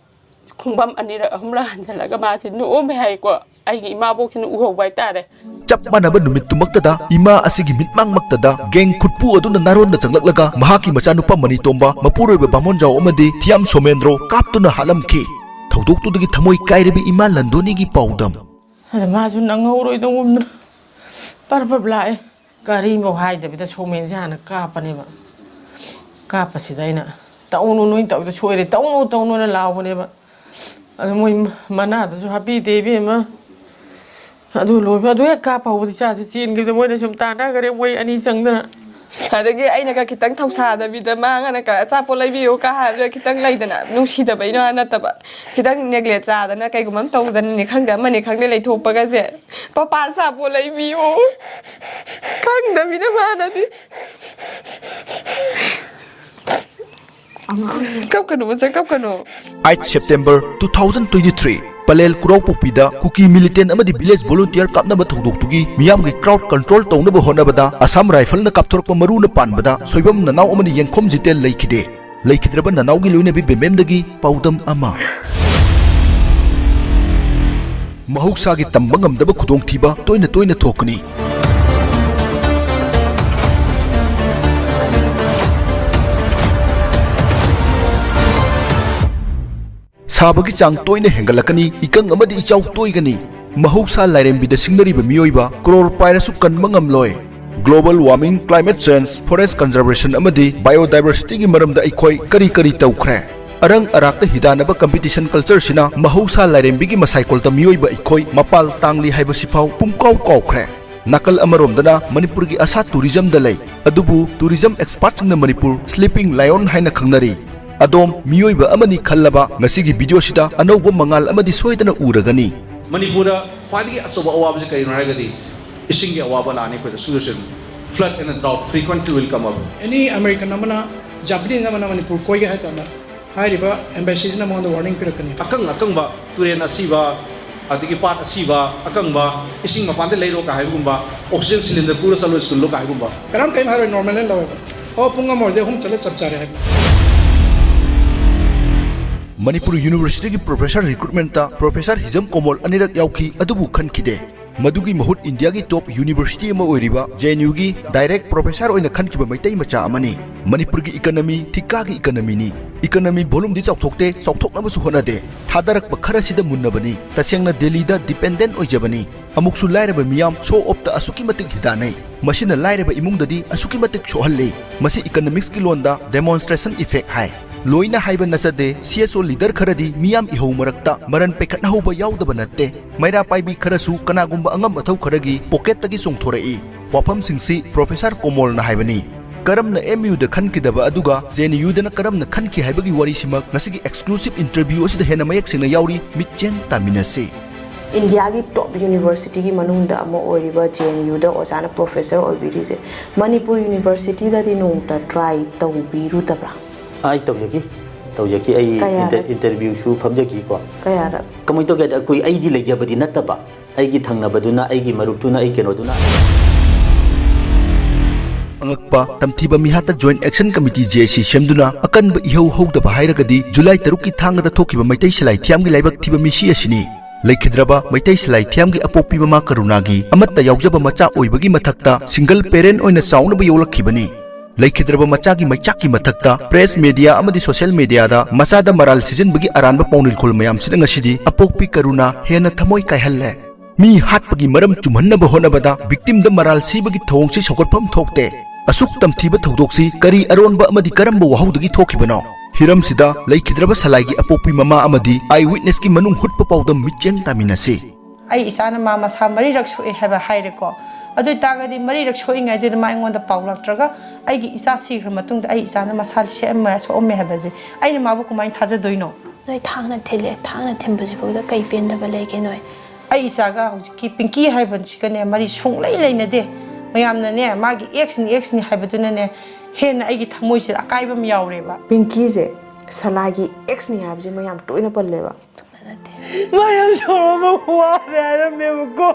ꯈꯣꯡꯕꯝ ꯑꯅꯤꯔꯛ ꯑꯍꯨꯝꯂꯛ ꯍꯟꯖꯜꯂꯒ ꯃꯥꯁꯦ ꯅꯣꯛꯑꯝꯃꯦ ꯍꯥꯏꯀꯣ꯫ ꯑꯩꯒꯤ ꯏꯃꯥꯕꯣꯛꯁꯤꯅ ꯎꯍꯧꯕ ꯍꯥꯏꯇꯥꯔꯦ꯫ ꯆꯞ ꯃꯥꯟꯅꯕ ꯅꯨꯃꯤꯠꯇꯨꯃꯛꯇꯗ ꯏꯃꯥ ꯑꯁꯤꯒꯤ ꯃꯤꯠꯃꯥꯡꯃꯛꯇꯗ gang ꯈꯨꯠꯄꯨ ꯑꯗꯨꯅ ꯅꯥꯔꯣꯟꯗ ꯆꯪꯂꯛꯂꯒ ꯃꯍꯥꯛꯀꯤ ꯃꯆꯥꯅꯨꯄꯥ ꯃꯅꯤꯇꯣꯝꯕ, ꯃꯄꯨꯔꯣꯏꯕ ꯕꯥꯃꯣꯟꯖꯥꯎ ꯑꯃꯗꯤ ꯊꯤꯌꯥꯝ ꯁꯣꯃꯦꯟꯗ꯭ꯔꯣ ꯀꯥꯞꯇꯨꯅ ꯍꯥꯠꯂꯝꯈꯤ꯫ ꯊꯧꯗꯣꯛꯇꯨꯗꯒꯤ ꯊꯃꯣꯏ ꯀꯥꯏꯔꯕ ꯏꯃꯥ ꯂꯟꯗꯣꯅꯤꯒꯤ ꯄꯥꯎꯗꯝ꯫ ꯑꯗ ꯃꯥꯁꯨ ꯅꯪꯍꯧꯔꯣꯏꯗꯧꯒꯨꯝꯅ ꯄꯔ ꯄꯔ ꯂꯥꯛꯑꯦ꯫ ꯀꯔꯤꯝꯐꯥꯎ ꯍꯥꯏꯗꯕꯤꯗ ꯁꯣꯃꯦꯟꯁꯦ ꯍꯥꯟꯅ ꯀꯥꯞꯄꯅꯦꯕ꯫ ꯀꯥꯞꯄꯁꯤꯗ ꯑꯩꯅ, "ꯇꯧꯅꯨ, ꯅꯣꯏ ꯇꯧꯔꯤꯗꯣ ꯁꯣꯏꯔꯦ, ꯇꯧꯅꯨ, ꯇꯧꯅꯨꯅ" ꯂꯥꯎꯕꯅꯦꯕ꯫ ꯑꯗꯨ ꯃꯣꯏ ꯃꯅꯥꯗꯨꯁꯨ ꯍꯥꯞꯄꯤꯗꯦ ꯏꯕꯦꯝꯃ꯫ ꯑꯗꯨ ꯂꯣꯏꯕ, ꯑꯗꯨ ꯍꯦꯛ ꯀꯥꯞꯄ ꯍꯧꯕꯗ ꯏꯆꯥꯁꯦ ꯆꯦꯟꯈꯤꯕꯗ ꯃꯣꯏꯅ ꯁꯨꯝ ꯇꯥꯟꯅꯈꯔꯦ, ꯃꯣꯏ ꯑꯅꯤ ꯆꯪꯗꯅ꯫ ꯑꯗꯒꯤ ꯑꯩꯅꯒ ꯈꯤꯇꯪ ꯊꯧꯁꯥꯗꯕꯤꯗ ꯃꯥꯉꯣꯟꯗꯒ "ꯑꯆꯥꯄꯣꯠ ꯂꯩꯕꯤꯌꯨ" ꯀ ꯍꯥꯏꯕꯗ ꯈꯤꯇꯪ ꯂꯩꯗꯅ, ꯅꯨꯡꯁꯤꯗꯕꯩꯅꯣ ꯍꯥꯏ ꯅꯠꯇꯕ, ꯈꯤꯇꯪ ꯅꯦꯒ꯭ꯂꯦꯛ ꯆꯥꯗꯅ ꯀꯩꯒꯨꯝꯕ ꯑꯃ ꯇꯧꯗꯅꯅꯦ ꯈꯪꯗꯦ, ꯑꯃꯅꯦ ꯈꯪꯗꯦ ꯂꯩꯊꯣꯛꯄꯒꯁꯦ, "ꯄꯄꯥ ꯑꯆꯥꯄꯣꯠ ꯂꯩꯕꯤꯌꯨ" ꯈꯪꯗꯕꯤꯅ ꯃꯥꯅꯗꯤ꯫ ꯀꯞꯀꯅꯨ ꯃꯆꯥ, ꯀꯞꯀꯅꯨ꯫ Eight September two thousand twenty three, Pallel ꯀꯨꯔꯥꯎꯄꯣꯛꯄꯤꯗ ꯀꯨꯀꯤ ꯃꯤꯂꯤꯇꯦꯟ ꯑꯃꯗꯤ ꯚꯤꯂꯦꯖ ꯚꯣꯂꯨꯟꯇꯤꯌꯔ ꯀꯥꯞꯅꯕ ꯊꯧꯗꯣꯛꯇꯨꯒꯤ ꯃꯤꯌꯥꯝꯒꯤ ꯀ꯭ꯔꯥꯎꯗ ꯀꯟꯇ꯭ꯔꯣꯜ ꯇꯧꯅꯕ ꯍꯣꯠꯅꯕꯗ ꯑꯁꯥꯝ ꯔꯥꯏꯐꯜꯅ ꯀꯥꯞꯊꯣꯔꯛꯄ ꯃꯔꯨꯅ ꯄꯥꯟꯕꯗ ꯁꯣꯏꯕꯝ ꯅꯅꯥꯎ ꯑꯃꯗꯤ ꯌꯦꯡꯈꯣꯝ ꯖꯤꯇꯦꯟ ꯂꯩꯈꯤꯗꯦ꯫ ꯂꯩꯈꯤꯗ꯭ꯔꯕ ꯅꯅꯥꯎꯒꯤ ꯂꯣꯏꯅꯕꯤ ꯕꯦꯝꯕꯦꯝꯗꯒꯤ ꯄꯥꯎꯗꯝ ꯑꯃ꯫ ꯃꯍꯧꯁꯥꯒꯤ ꯇꯝꯕ ꯉꯝꯗꯕ ꯈꯨꯗꯣꯡꯊꯤꯕ ꯇꯣꯏꯅ ꯇꯣꯏꯅ ꯊꯣꯛꯀꯅꯤ꯫ ꯁꯥꯕꯒꯤ ꯆꯥꯡ ꯇꯣꯏꯅ ꯍꯦꯟꯒꯠꯂꯛꯀꯅꯤ, ꯏꯀꯪ ꯑꯃꯗꯤ ꯏꯆꯥꯎ ꯇꯣꯏꯒꯅꯤ꯫ ꯃꯍꯧꯁꯥ ꯂꯥꯏꯔꯦꯝꯕꯤꯗ ꯁꯤꯡꯅꯔꯤꯕ ꯃꯤꯑꯣꯏꯕ ꯀ꯭ꯔꯣꯔ ꯄꯥꯏꯔꯁꯨ ꯀꯟꯕ ꯉꯝꯂꯣꯏ꯫ Global warming, climate change, forest conservation ꯑꯃꯗꯤ biodiversity ꯒꯤ ꯃꯔꯝꯗ ꯑꯩꯈꯣꯏ ꯀꯔꯤ ꯀꯔꯤ ꯇꯧꯈ꯭ꯔꯦ? ꯑꯔꯪ ꯑꯔꯥꯛꯇ ꯍꯤꯗꯥꯟꯅꯕ competition culture ꯁꯤꯅ ꯃꯍꯧꯁꯥ ꯂꯥꯏꯔꯦꯝꯕꯤꯒꯤ ꯃꯁꯥꯏꯀꯣꯜꯗ ꯃꯤꯑꯣꯏꯕ ꯑꯩꯈꯣꯏ ꯃꯄꯥꯜ ꯇꯥꯡꯂꯤ ꯍꯥꯏꯕꯁꯤꯐꯥꯎ ꯄꯨꯝꯀꯥꯎ ꯀꯥꯎꯈ꯭ꯔꯦ꯫ ꯅꯥꯀꯜ ꯑꯃꯔꯣꯝꯗꯅ ꯃꯅꯤꯄꯨꯔꯒꯤ ꯑꯁꯥ tourism ꯗ ꯂꯩ, ꯑꯗꯨꯕꯨ tourism expert ꯁꯤꯡꯅ ꯃꯅꯤꯄꯨꯔ sleeping lion ꯍꯥꯏꯅ ꯈꯪꯅꯔꯤ꯫ ꯑꯗꯣꯝ ꯃꯤꯑꯣꯏꯕ ꯑꯃꯅꯤ ꯈꯜꯂꯕ ꯉꯁꯤꯒꯤ video ꯁꯤꯗ ꯑꯅꯧꯕ ꯃꯉꯥꯜ ꯑꯃꯗꯤ ꯁꯣꯏꯗꯅ ꯎꯔꯒꯅꯤ꯫ ꯃꯅꯤꯄꯨꯔꯗ ꯈ꯭ꯋꯥꯏꯗꯒꯤ ꯑꯆꯧꯕ ꯑꯋꯥꯕꯁꯤ ꯀꯔꯤꯅꯣ ꯍꯥꯏꯔꯒꯗꯤ, ꯏꯁꯤꯡꯒꯤ ꯑꯋꯥꯕ ꯂꯥꯛꯑꯅꯤ ꯑꯩꯈꯣꯏꯗ꯫ Soon, flood and drought frequently will come up. Any American ꯑꯃꯅ, Japanese ꯑꯃꯅ ꯃꯅꯤꯄꯨꯔ ꯀꯣꯏꯒꯦ ꯍꯥꯏ ꯇꯥꯔꯅ ꯍꯥꯏꯔꯤꯕ embassy ꯁꯤꯅ ꯃꯉꯣꯟꯗ warning ꯄꯤꯔꯛꯀꯅꯤ꯫ ꯑꯀꯪ ꯑꯀꯪꯕ ꯇꯨꯔꯦꯟ ꯑꯁꯤꯕ, ꯑꯗꯒꯤ ꯄꯥꯠ ꯑꯁꯤꯕ, ꯑꯀꯪꯕ, ꯏꯁꯤꯡ ꯃꯄꯥꯟꯗ ꯂꯩꯔꯣ ꯀꯥ ꯍꯥꯏꯕꯒꯨꯝꯕ, oxygen cylinder ꯄꯨꯔ ꯆꯠꯂꯣ school ꯗꯣ ꯀꯥ ꯍꯥꯏꯕꯒꯨꯝꯕ꯫ ꯀꯅꯥꯝ ꯀꯔꯤꯝ ꯍꯥꯏꯔꯣꯏ, normal ꯂꯧꯋꯦꯕ꯫ ꯑꯣ, ꯄꯨꯡ ꯑꯃ ꯑꯣꯏꯔꯗꯤ ꯑꯍꯨꯝ ꯆꯠꯂꯦ, ꯆꯞ ꯆꯥꯔꯦ ꯍꯥꯏꯕ꯫ ꯃꯅꯤꯄꯨꯔ University ꯒꯤ professor recruitment ꯇ professor ꯍꯤꯖꯝ ꯀꯣꯃꯣꯜ ꯑꯅꯤꯔꯛ ꯌꯥꯎꯈꯤ, ꯑꯗꯨꯕꯨ ꯈꯟꯈꯤꯗꯦ꯫ ꯃꯗꯨꯒꯤ ꯃꯍꯨꯠ ꯏꯟꯗꯤꯌꯥꯒꯤ ꯇꯣꯞ ꯌꯨꯅꯤꯚꯔꯁꯤꯇꯤ ꯑꯃ ꯑꯣꯏꯔꯤꯕ ꯖꯦ ꯑꯦꯟ ꯌꯨꯒꯤ ꯗꯥꯏꯔꯦꯛ ꯄ꯭ꯔꯣꯐꯦꯁꯔ ꯑꯣꯏꯅ ꯈꯟꯈꯤꯕ ꯃꯩꯇꯩ ꯃꯆꯥ ꯑꯃꯅꯤ꯫ ꯃꯅꯤꯄꯨꯔꯒꯤ ꯏꯀꯅꯃꯤ ꯊꯤꯀꯥꯒꯤ ꯏꯀꯅꯃꯤꯅꯤ꯫ ꯏꯀꯅꯃꯤ ꯚꯣꯂꯨꯝꯗꯤ ꯆꯥꯎꯊꯣꯛꯇꯦ, ꯆꯥꯎꯊꯣꯛꯅꯕꯁꯨ ꯍꯣꯠꯅꯗꯦ꯫ ꯊꯥꯗꯔꯛꯄ ꯈꯔꯁꯤꯗ ꯃꯨꯟꯅꯕꯅꯤ꯫ ꯇꯁꯦꯡꯅ ꯗꯦꯜꯂꯤꯗ ꯗꯤꯄꯦꯟꯗꯦꯟꯠ ꯑꯣꯏꯖꯕꯅꯤ꯫ ꯑꯃꯨꯛꯁꯨ ꯂꯥꯏꯔꯕ ꯃꯤꯌꯥꯝ ꯁꯣ ꯑꯣꯞꯇ ꯑꯁꯨꯛꯀꯤ ꯃꯇꯤꯛ ꯍꯤꯗꯥꯟꯅꯩ꯫ ꯃꯁꯤꯅ ꯂꯥꯏꯔꯕ ꯏꯃꯨꯡꯗꯗꯤ ꯑꯁꯨꯛꯀꯤ ꯃꯇꯤꯛ ꯁꯣꯛꯍꯜꯂꯤ꯫ ꯃꯁꯤ ꯏꯀꯅꯣꯃꯤꯛꯁꯀꯤ ꯂꯣꯟꯗ ꯗꯦꯃꯣꯟꯁꯇ꯭ꯔꯦꯁꯟ ꯏꯐꯦꯛ ꯍꯥꯏ꯫ ꯂꯣꯏꯅ ꯍꯥꯏꯕ ꯅꯠꯆꯗꯦ, ꯁꯤ ꯑꯦꯁ ꯑꯣ ꯂꯤꯗꯔ ꯈꯔꯗꯤ ꯃꯤꯌꯥꯝ ꯏꯍꯧ ꯃꯔꯛꯇ ꯃꯔꯟ ꯄꯩꯈꯠꯅꯍꯧꯕ ꯌꯥꯎꯗꯕ ꯅꯠꯇꯦ꯫ ꯃꯩꯔꯥ ꯄꯥꯏꯕꯤ ꯈꯔꯁꯨ ꯀꯅꯥꯒꯨꯝꯕ ꯑꯉꯝ ꯑꯊꯧ ꯈꯔꯒꯤ ꯄꯣꯀꯦꯠꯇꯒꯤ ꯆꯣꯡꯊꯣꯔꯛꯏ꯫ ꯋꯥꯐꯝꯁꯤꯡꯁꯤ ꯄ꯭ꯔꯣꯐꯦꯁꯔ ꯀꯣꯃꯣꯜꯅ ꯍꯥꯏꯕꯅꯤ꯫ ꯀꯔꯝꯅ ꯑꯦꯝ ꯌꯨꯗ ꯈꯟꯈꯤꯗꯕ ꯑꯗꯨꯒ ꯖꯦ ꯑꯦꯟ ꯌꯨꯗꯅ ꯀꯔꯝꯅ ꯈꯟꯈꯤ ꯍꯥꯏꯕꯒꯤ ꯋꯥꯔꯤꯁꯤꯃꯛ ꯉꯁꯤꯒꯤ ꯑꯦꯛꯁꯀ꯭ꯂꯨꯁꯤꯞ ꯏꯟꯇꯔꯚ꯭ꯌꯨ ꯑꯁꯤꯗ ꯍꯦꯟꯅ ꯃꯌꯦꯛ ꯁꯦꯡꯅ ꯌꯥꯎꯔꯤ꯫ ꯃꯤꯠꯌꯦꯡ ꯇꯥꯃꯤꯟꯅꯁꯤ꯫ ꯏꯟꯗꯤꯌꯥꯒꯤ ꯇꯣꯞ ꯌꯨꯅꯤꯚꯔꯁꯤꯇꯤꯒꯤ ꯃꯅꯨꯡꯗ ꯑꯃ ꯑꯣꯏꯔꯤꯕ ꯖꯦ ꯑꯦꯟ ꯌꯨꯗ ꯑꯣꯖꯥꯅ ꯄ꯭ꯔꯣꯐꯦꯁꯔ ꯑꯣꯏꯕꯤꯔꯤꯁꯦ ꯃꯅꯤꯄꯨꯔ ꯌꯨꯅꯤꯚꯔꯁꯤꯇꯤꯗꯗꯤ ꯅꯣꯡꯃꯇ ꯇ꯭ꯔꯥꯏ ꯇꯧꯕꯤꯔꯨꯗꯕ꯭ꯔꯥ? ꯑꯩ ꯇꯧꯖꯈꯤ꯫ ꯇꯧꯖꯈꯤ꯫ ꯑꯩ ꯀꯌꯥꯔꯛ? ꯏꯟꯇꯔ-, ꯏꯟꯇꯔꯚ꯭ꯌꯨꯁꯨ ꯐꯝꯖꯈꯤꯀꯣ꯫ ꯀꯌꯥꯔꯛ? ꯀꯃꯥꯏꯅ ꯇꯧꯒꯦ ꯍꯥꯏꯗ, ꯑꯩꯈꯣꯏ, ꯑꯩꯗꯤ ꯂꯩꯖꯕꯗꯤ ꯅꯠꯇꯕ, ꯑꯩꯒꯤ ꯊꯪꯅꯕꯗꯨꯅ, ꯑꯩꯒꯤ ꯃꯔꯨꯞꯇꯨꯅ, ꯑꯩ ꯀꯩꯅꯣꯗꯨꯅ꯫ ꯑꯉꯛꯄ, ꯇꯝꯊꯤꯕ ꯃꯤꯍꯥꯠꯇ ꯖꯣꯏꯟꯠ ꯑꯦꯛꯁꯟ ꯀꯃꯤꯇꯤ, ꯖꯦ ꯑꯦ ꯁꯤ, ꯁꯦꯝꯗꯨꯅ ꯑꯀꯟꯕ ꯏꯍꯧ ꯍꯧꯗꯕ ꯍꯥꯏꯔꯒꯗꯤ ꯖꯨꯂꯥꯏ ꯇꯔꯨꯛꯀꯤ ꯊꯥꯡꯒꯗ ꯊꯣꯛꯈꯤꯕ ꯃꯩꯇꯩ ꯁꯂꯥꯏ ꯊꯤꯌꯥꯝꯒꯤ ꯂꯥꯏꯕꯛ ꯊꯤꯕ ꯃꯤꯁꯤ ꯑꯁꯤꯅꯤ꯫ ꯂꯩꯈꯤꯗ꯭ꯔꯕ ꯃꯩꯇꯩ ꯁꯂꯥꯏ ꯊꯤꯌꯥꯝꯒꯤ ꯑꯄꯣꯛꯄꯤ ꯃꯃꯥ ꯀꯔꯨꯅꯥꯒꯤ ꯑꯃꯠꯇ ꯌꯥꯎꯖꯕ ꯃꯆꯥ ꯑꯣꯏꯕꯒꯤ ꯃꯊꯛꯇ ꯁꯤꯡꯒꯜ ꯄꯦꯔꯦꯟꯠ ꯑꯣꯏꯅ ꯆꯥꯎꯅꯕ ꯌꯣꯛꯂꯛꯈꯤꯕꯅꯤ꯫ ꯂꯩꯈꯤꯗ꯭ꯔꯕ ꯃꯆꯥꯒꯤ ꯃꯩꯆꯥꯛꯀꯤ ꯃꯊꯛꯇ ꯄ꯭ꯔꯦꯁ, ꯃꯦꯗꯤꯌꯥ ꯑꯃꯗꯤ ꯁꯣꯁꯤꯌꯦꯜ ꯃꯦꯗꯤꯌꯥꯗ ꯃꯆꯥꯗ ꯃꯔꯥꯜ ꯁꯤꯖꯤꯟꯕꯒꯤ ꯑꯔꯥꯟꯕ ꯄꯥꯎꯅꯤꯜꯈꯣꯜ ꯃꯌꯥꯝꯁꯤꯅ ꯉꯁꯤꯗꯤ ꯑꯄꯣꯛꯄꯤ ꯀꯔꯨꯅꯥ ꯍꯦꯟꯅ ꯊꯃꯣꯏ ꯀꯥꯏꯍꯜꯂꯦ꯫ ꯃꯤ ꯍꯥꯠꯄꯒꯤ ꯃꯔꯝ ꯆꯨꯝꯍꯟꯅꯕ ꯍꯣꯠꯅꯕꯗ ꯚꯤꯛꯇꯤꯝꯗ ꯃꯔꯥꯜ ꯁꯤꯕꯒꯤ ꯊꯧꯑꯣꯡꯁꯤ ꯁꯧꯒꯠꯐꯝ ꯊꯣꯛꯇꯦ꯫ ꯑꯁꯨꯛ ꯇꯝꯊꯤꯕ ꯊꯧꯗꯣꯛꯁꯤ ꯀꯔꯤ ꯑꯔꯣꯟꯕ ꯑꯃꯗꯤ ꯀꯔꯝꯕ ꯋꯥꯍꯧꯗꯒꯤ ꯊꯣꯛꯈꯤꯕꯅꯣ? ꯍꯤꯔꯝꯁꯤꯗ ꯂꯩꯈꯤꯗ꯭ꯔꯕ ꯁꯂꯥꯏꯒꯤ ꯑꯄꯣꯛꯄꯤ ꯃꯃꯥ ꯑꯃꯗꯤ ꯑꯥꯏ ꯋꯤꯠꯅꯦꯁꯀꯤ ꯃꯅꯨꯡ ꯍꯨꯠꯄ ꯄꯥꯎꯗꯝ ꯃꯤꯠꯌꯦꯡ ꯇꯥꯃꯤꯟꯅꯁꯤ꯫ ꯑꯩ ꯏꯆꯥꯅ ꯃꯥ ꯃꯁꯥ ꯃꯔꯤꯔꯛ ꯁꯣꯛꯑꯦ ꯍꯥꯏꯕ ꯍꯥꯏꯔꯦꯀꯣ꯫ ꯑꯗꯨ ꯑꯣꯏꯇꯥꯔꯒꯗꯤ ꯃꯔꯤꯔꯛ ꯁꯣꯛꯏꯉꯩꯗꯨꯗ ꯃꯥ ꯑꯩꯉꯣꯟꯗ ꯄꯥꯎ ꯂꯥꯛꯇ꯭ꯔꯒ ꯑꯩꯒꯤ ꯏꯆꯥ ꯁꯤꯈ꯭ꯔ ꯃꯇꯨꯡꯗ ꯑꯩ ꯏꯆꯥꯅ ꯃꯁꯥ ꯁꯦꯝꯃꯦ, ꯁꯣꯛꯑꯝꯃꯦ ꯍꯥꯏꯕꯁꯦ ꯑꯩꯅ ꯃꯥꯕꯨ ꯀꯃꯥꯏꯅ ꯊꯥꯖꯗꯣꯏꯅꯣ? ꯅꯣꯏ ꯊꯥꯡꯅ ꯊꯤꯜꯂꯦ, ꯊꯥꯡꯅ ꯊꯤꯟꯕꯁꯤꯐꯥꯎꯗ ꯀꯩ ꯄꯦꯟꯗꯕ ꯂꯩꯒꯦ ꯅꯣꯏ? ꯑꯩ ꯏꯆꯥꯒ ꯍꯧꯖꯤꯛꯀꯤ ꯄꯤꯡꯀꯤ ꯍꯥꯏꯕꯁꯤꯒꯅꯦ ꯃꯔꯤ ꯁꯨꯡꯂꯩ ꯂꯩꯅꯗꯦ꯫ ꯃꯌꯥꯝꯅꯅꯦ ꯃꯥꯒꯤ ꯑꯦꯛꯁꯅꯤ, ꯑꯦꯛꯁꯅꯤ ꯍꯥꯏꯕꯗꯨꯅꯅꯦ ꯍꯦꯟꯅ ꯑꯩꯒꯤ ꯊꯃꯣꯏꯁꯤꯗ ꯑꯀꯥꯏꯕ ꯑꯃ ꯌꯥꯎꯔꯦꯕ꯫ ꯄꯤꯡꯀꯤꯁꯦ ꯁꯂꯥꯏꯒꯤ ꯑꯦꯛꯁꯅꯤ ꯍꯥꯏꯕꯁꯦ ꯃꯌꯥꯝ ꯇꯣꯏꯅ ꯄꯜꯂꯦꯕ꯫ ꯃꯥ ꯌꯥꯝ ꯁꯥꯎꯔꯝꯕ ꯋꯥꯔꯦ ꯍꯥꯏꯔꯝꯃꯦꯕꯀꯣ꯫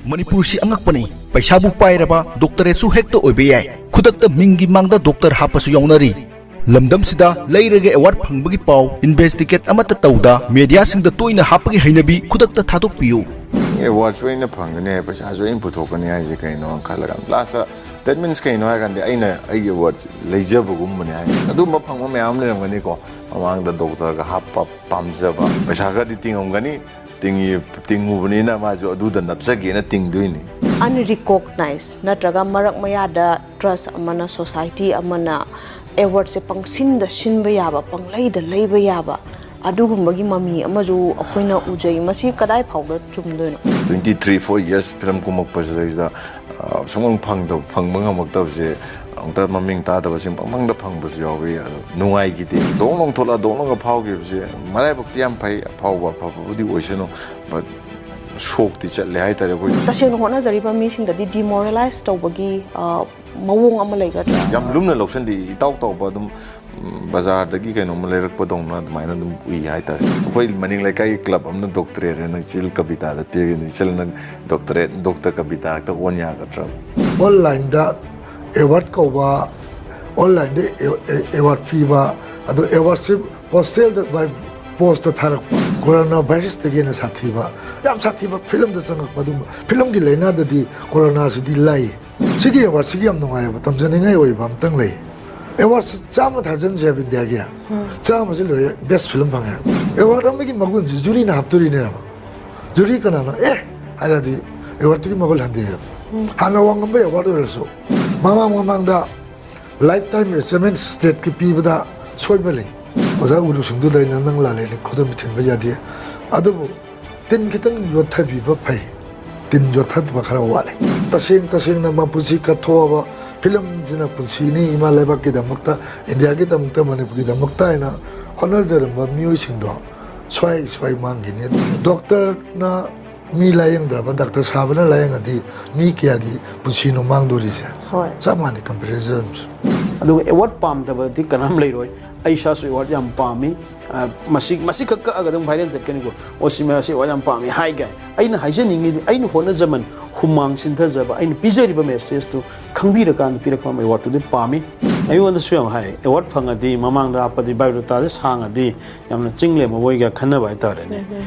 ꯃꯅꯤꯄꯨꯔꯁꯤ ꯑꯉꯛꯄꯅꯤ꯫ ꯄꯩꯁꯥꯕꯨ ꯄꯥꯏꯔꯕ ꯗꯣꯛꯇꯔꯦꯠꯁꯨ ꯍꯦꯛꯇ ꯑꯣꯏꯕ ꯌꯥꯏ꯫ ꯈꯨꯗꯛꯇ ꯃꯤꯡꯒꯤ ꯃꯥꯡꯗ ꯗꯣꯛꯇꯔ ꯍꯥꯞꯄꯁꯨ ꯌꯥꯎꯅꯔꯤ꯫ ꯂꯝꯗꯝꯁꯤꯗ ꯂꯩꯔꯒ ꯑꯦꯋꯥꯔꯗ ꯐꯪꯕꯒꯤ ꯄꯥꯎ ꯏꯟꯚꯦꯁꯇꯤꯒꯦꯠ ꯑꯃꯠꯇ ꯇꯧꯗ ꯃꯦꯗꯤꯌꯥꯁꯤꯡꯗ ꯇꯣꯏꯅ ꯍꯥꯞꯄꯒꯤ ꯍꯩꯅꯕꯤ ꯈꯨꯗꯛꯇ ꯊꯥꯗꯣꯛꯄꯤꯌꯨ꯫ ꯑꯦꯋꯥꯔꯗꯁꯨ ꯑꯩꯅ ꯐꯪꯒꯅꯤ ꯍꯥꯏ, ꯄꯩꯁꯥꯁꯨ ꯑꯩꯅ ꯄꯨꯊꯣꯛꯀꯅꯤ ꯍꯥꯏꯁꯦ ꯀꯩꯅꯣ ꯈꯜꯂꯒ, ꯂꯥꯁꯇ that means ꯀꯩꯅꯣ ꯍꯥꯏꯔꯀꯥꯟꯗ ꯑꯩꯅ ꯑꯩꯒꯤ ꯑꯦꯋꯥꯔꯗ ꯂꯩꯖꯕꯒꯨꯝꯕꯅꯦ ꯍꯥꯏ꯫ ꯑꯗꯨꯝꯕ ꯐꯪꯕ ꯃꯌꯥꯝ ꯂꯩꯔꯝꯒꯅꯤꯀꯣ, ꯃꯃꯥꯡꯗ ꯗꯣꯛꯇꯔꯒ ꯍꯥꯞꯄ ꯄꯥꯝꯖꯕ, ꯄꯩꯁꯥ ꯈꯔꯗꯤ ꯇꯤꯡꯉꯝꯒꯅꯤ, ꯇꯤꯡꯉꯤ ꯇꯤꯡꯉꯨꯕꯅꯤꯅ ꯃꯥꯁꯨ ꯑꯗꯨꯗ ꯅꯞꯆꯒꯦꯅ ꯇꯤꯡꯗꯣꯏꯅꯤ꯫ ꯑꯟꯔꯤꯀꯣꯛꯅꯥꯏꯁ ꯅꯠꯇ꯭ꯔꯒ ꯃꯔꯛ ꯃꯌꯥꯗ ꯇ꯭ꯔꯁ ꯑꯃꯅ, ꯁꯣꯁꯥꯏꯇꯤ ꯑꯃꯅ ꯑꯦꯋꯥꯔꯗꯁꯦ ꯄꯪꯁꯤꯟꯗ ꯁꯤꯟꯕ ꯌꯥꯕ, ꯄꯪꯂꯩꯗ ꯂꯩꯕ ꯌꯥꯕ, ꯑꯗꯨꯒꯨꯝꯕꯒꯤ ꯃꯃꯤ ꯑꯃꯁꯨ ꯑꯩꯈꯣꯏꯅ ꯎꯖꯩ꯫ ꯃꯁꯤ ꯀꯗꯥꯏ ꯐꯥꯎꯗ ꯆꯨꯝꯗꯣꯏꯅꯣ? Twenty three four years film ꯀꯨꯝꯃꯛꯄꯁꯤꯗꯩꯁꯤꯗ, ꯑ, ꯁꯨꯡꯐꯪ ꯐꯪꯗꯕ, ꯐꯪꯕ ꯉꯝꯃꯛꯇꯕꯁꯦ, ꯑꯃꯨꯛꯇ ꯃꯃꯤꯡ ꯇꯥꯗꯕꯁꯤꯡ ꯄꯪꯐꯪꯗ ꯐꯪꯕꯁꯨ ꯌꯥꯎꯏ꯫ ꯑꯗꯣ ꯅꯨꯡꯉꯥꯏꯈꯤꯗꯦ꯫ ꯗꯣꯡ ꯂꯥꯎ ꯊꯣꯛꯂꯛꯑ ꯗꯣꯡ ꯂꯥꯎꯒ ꯐꯥꯎꯈꯤꯕꯁꯦ ꯃꯔꯥꯏꯕꯛꯇꯤ ꯌꯥꯝ ꯐꯩ, ꯑꯐꯥꯎꯕ ꯑꯐꯕꯕꯨꯗꯤ ꯑꯣꯏꯁꯅꯨ, but ꯁꯣꯛꯇꯤ ꯆꯠꯂꯦ ꯍꯥꯏꯇꯥꯔꯦ ꯑꯩꯈꯣꯏ꯫ ꯇꯁꯦꯡꯅ ꯍꯣꯠꯅꯖꯔꯤꯕ ꯃꯤꯁꯤꯡꯗꯗꯤ ꯗꯤꯃꯣꯔꯦꯂꯥꯏꯁ ꯇꯧꯕꯒꯤ, ꯑ, ꯃꯑꯣꯡ ꯑꯃ ꯂꯩꯒꯗ꯭ꯔꯥ? ꯌꯥꯝ ꯂꯨꯝꯅ ꯂꯧꯁꯟꯗꯦ, ꯏꯇꯥꯎ ꯇꯥꯎꯕ ꯑꯗꯨꯝ, ꯎꯝ, ꯕꯖꯥꯔꯗꯒꯤ ꯀꯩꯅꯣꯝꯃ ꯂꯩꯔꯛꯄꯗꯧꯅ ꯑꯗꯨꯃꯥꯏꯅ ꯑꯗꯨꯝ ꯎꯏ ꯍꯥꯏꯇꯥꯔꯦ꯫ ꯑꯩꯈꯣꯏ ꯃꯅꯤꯡ ꯂꯩꯀꯥꯏꯒꯤ ꯀ꯭ꯂꯕ ꯑꯃꯅ ꯗꯣꯛꯇꯔꯦꯠ ꯍꯥꯏꯅ ꯏꯆꯤꯜ ꯀꯕꯤꯇꯥꯗ ꯄꯤꯔꯒꯅꯤ, ꯏꯆꯤꯜ ꯅꯪ ꯗꯣꯛꯇꯔꯦꯠ, ꯗꯣꯛꯇꯔ ꯀꯕꯤꯇꯥ ꯍꯦꯛꯇ ꯑꯣꯟ ꯌꯥꯒꯗ꯭ꯔꯕ? ꯑꯣꯟꯂꯥꯏꯟꯗ ꯑꯦꯋꯥꯔꯗ ꯀꯧꯕ, ꯑꯣꯟꯂꯥꯏꯟꯗ ꯑꯦ-, ꯑꯦ-, ꯑꯦꯋꯥꯔꯗ ꯄꯤꯕ, ꯑꯗꯣ ꯑꯦꯋꯥꯔꯗꯁꯤ ꯄꯣꯁꯇꯦꯜꯗ ꯕꯥꯏ ꯄꯣꯁꯇ ꯊꯥꯔꯛꯄ꯫ ꯀꯣꯔꯣꯅꯥ ꯚꯥꯏꯔꯁꯇꯒꯤ ꯍꯦꯟꯅ ꯁꯥꯊꯤꯕ, ꯌꯥꯝ ꯁꯥꯊꯤꯕ ꯐꯤꯂꯝꯗ ꯆꯪꯉꯛꯄ ꯑꯗꯨꯝꯕ꯫ ꯐꯤꯂꯝꯒꯤ ꯂꯥꯏꯅꯥꯗꯗꯤ ꯀꯣꯔꯣꯅꯥꯁꯤꯗꯤ ꯂꯥꯏ꯫ ꯁꯤꯒꯤ ꯑꯦꯋꯥꯔꯗꯁꯤꯒꯤ ꯌꯥꯝ ꯅꯨꯡꯉꯥꯏꯕ, ꯇꯝꯖꯅꯤꯡꯉꯥꯏ ꯑꯣꯏꯕ ꯑꯝꯇꯪ ꯂꯩ꯫ ꯑꯦꯋꯥꯔꯗꯁꯤ ꯆꯥꯝꯃ ꯊꯥꯖꯤꯟꯁꯦ ꯍꯥꯏꯕ ꯏꯟꯗꯤꯌꯥꯒꯤ, ꯆꯥꯝꯃꯁꯤ ꯂꯣꯏꯔꯦ ꯕꯦꯁ ꯐꯤꯂꯝ ꯐꯪꯉꯦ꯫ ꯑꯦꯋꯥꯔꯗ ꯑꯃꯒꯤ ꯃꯒꯨꯟꯁꯤ ꯖꯨꯔꯤꯅ ꯍꯥꯞꯇꯣꯔꯤꯅꯦꯕ꯫ ꯖꯨꯔꯤ ꯀꯅꯥꯅꯣ "ꯑꯦ" ꯍꯥꯏꯔꯗꯤ ꯑꯦꯋꯥꯔꯗꯇꯨꯒꯤ ꯃꯒꯨꯟ ꯍꯟꯊꯩꯌꯦꯕ꯫ ꯍꯥꯟꯅ ꯋꯥꯡꯉꯝꯕ ꯑꯦꯋꯥꯔꯗ ꯑꯣꯏꯔꯁꯨ, ꯃꯃꯥꯡ ꯃꯃꯥꯡꯗ ꯂꯥꯏꯐ ꯇꯥꯏꯝ ꯑꯦꯆꯤꯞꯃꯦꯟ ꯁ꯭ꯇꯦꯠꯀꯤ ꯄꯤꯕꯗ ꯁꯣꯏꯕ ꯂꯩ꯫ ꯑꯣꯖꯥ ꯎꯔꯨꯁꯤꯡꯗꯨꯗ ꯑꯩꯅ "ꯅꯪ ꯂꯥꯜꯂꯦꯅ ꯈꯨꯗꯝ ꯊꯤꯟꯕ ꯌꯥꯗꯦ"꯫ ꯑꯗꯨꯕꯨ ꯇꯤꯟ ꯈꯤꯇꯪ ꯌꯣꯠꯊꯕꯤꯕ ꯐꯩ, ꯇꯤꯟ ꯌꯣꯠꯊꯕ ꯈꯔ ꯋꯥꯠꯂꯦ꯫ ꯇꯁꯦꯡ ꯇꯁꯦꯡꯅ ꯃꯄꯨꯟꯁꯤ ꯀꯠꯊꯣꯛꯑꯕ ꯐꯤꯂꯝꯁꯤꯅ ꯄꯨꯟꯁꯤꯅꯤ, ꯏꯃꯥ ꯂꯩꯕꯥꯛꯀꯤꯗꯃꯛꯇ, ꯏꯟꯗꯤꯌꯥꯒꯤꯗꯃꯛꯇ, ꯃꯅꯤꯄꯨꯔꯒꯤꯗꯃꯛꯇ ꯍꯥꯏꯅ ꯍꯣꯠꯅꯖꯔꯝꯕ ꯃꯤꯑꯣꯏꯁꯤꯡꯗꯣ ꯁ꯭ꯋꯥꯏ ꯁ꯭ꯋꯥꯏ ꯃꯥꯡꯈꯤꯅꯤ꯫ ꯗꯣꯛꯇꯔꯅ ꯃꯤ ꯂꯥꯌꯦꯡꯗ꯭ꯔꯕ, ꯗꯥꯛꯇꯔ ꯁꯥꯕꯅ ꯂꯥꯌꯦꯡꯉꯗꯤ ꯃꯤ ꯀꯌꯥꯒꯤ ꯄꯨꯟꯁꯤꯅꯣ ꯃꯥꯡꯗꯣꯔꯤꯁꯦ? ꯍꯣꯏ꯫ ꯆꯞ ꯃꯥꯟꯅꯩ ꯀꯝꯄꯦꯔꯤꯖꯟꯁꯦ꯫ ꯑꯗꯨꯒ ꯑꯦꯋꯥꯔꯗ ꯄꯥꯝꯗꯕꯗꯤ ꯀꯅꯥꯝ ꯂꯩꯔꯣꯏ꯫ ꯑꯩ ꯏꯁꯥꯁꯨ ꯑꯦꯋꯥꯔꯗ ꯌꯥꯝ ꯄꯥꯝꯃꯤ꯫ ꯑ, ꯃꯁꯤ, ꯃꯁꯤꯈꯛ ꯀꯛꯑꯒ ꯑꯗꯨꯝ ꯚꯥꯏꯔꯦꯜ ꯆꯠꯀꯅꯤꯀꯣ꯫ "ꯑꯣ, ꯁꯤ ꯃꯌꯥꯝꯁꯤ ꯑꯦꯋꯥꯔꯗ ꯌꯥꯝ ꯄꯥꯝꯃꯤ" ꯍꯥꯏꯒꯥꯏ꯫ ꯑꯩꯅ ꯍꯥꯏꯖꯅꯤꯡꯉꯤꯗꯤ, ꯑꯩꯅ ꯍꯣꯠꯅꯖꯃꯟ, ꯍꯨꯃꯥꯡ ꯁꯤꯟꯊꯖꯕ, ꯑꯩꯅ ꯄꯤꯖꯔꯤꯕ ꯃꯦꯁꯦꯖꯇꯨ ꯈꯪꯕꯤꯔꯀꯥꯟꯗ ꯄꯤꯔꯛꯄ ꯑꯦꯋꯥꯔꯗꯇꯨꯗꯤ ꯄꯥꯝꯃꯤ꯫ ꯑꯩꯉꯣꯟꯗꯁꯨ ꯌꯥꯝ ꯍꯥꯏ, ꯑꯦꯋꯥꯔꯗ ꯐꯪꯉꯗꯤ, ꯃꯃꯥꯡꯗ ꯍꯥꯞꯄꯗꯤ, ꯕꯥꯏꯑꯣꯗꯥꯇꯥꯁꯦ ꯁꯥꯡꯉꯗꯤ ꯌꯥꯝꯅ ꯆꯤꯡ ꯂꯦꯝꯃꯕꯣꯏꯒ ꯈꯟꯅꯕ ꯍꯥꯏꯇꯥꯔꯦꯅꯦ꯫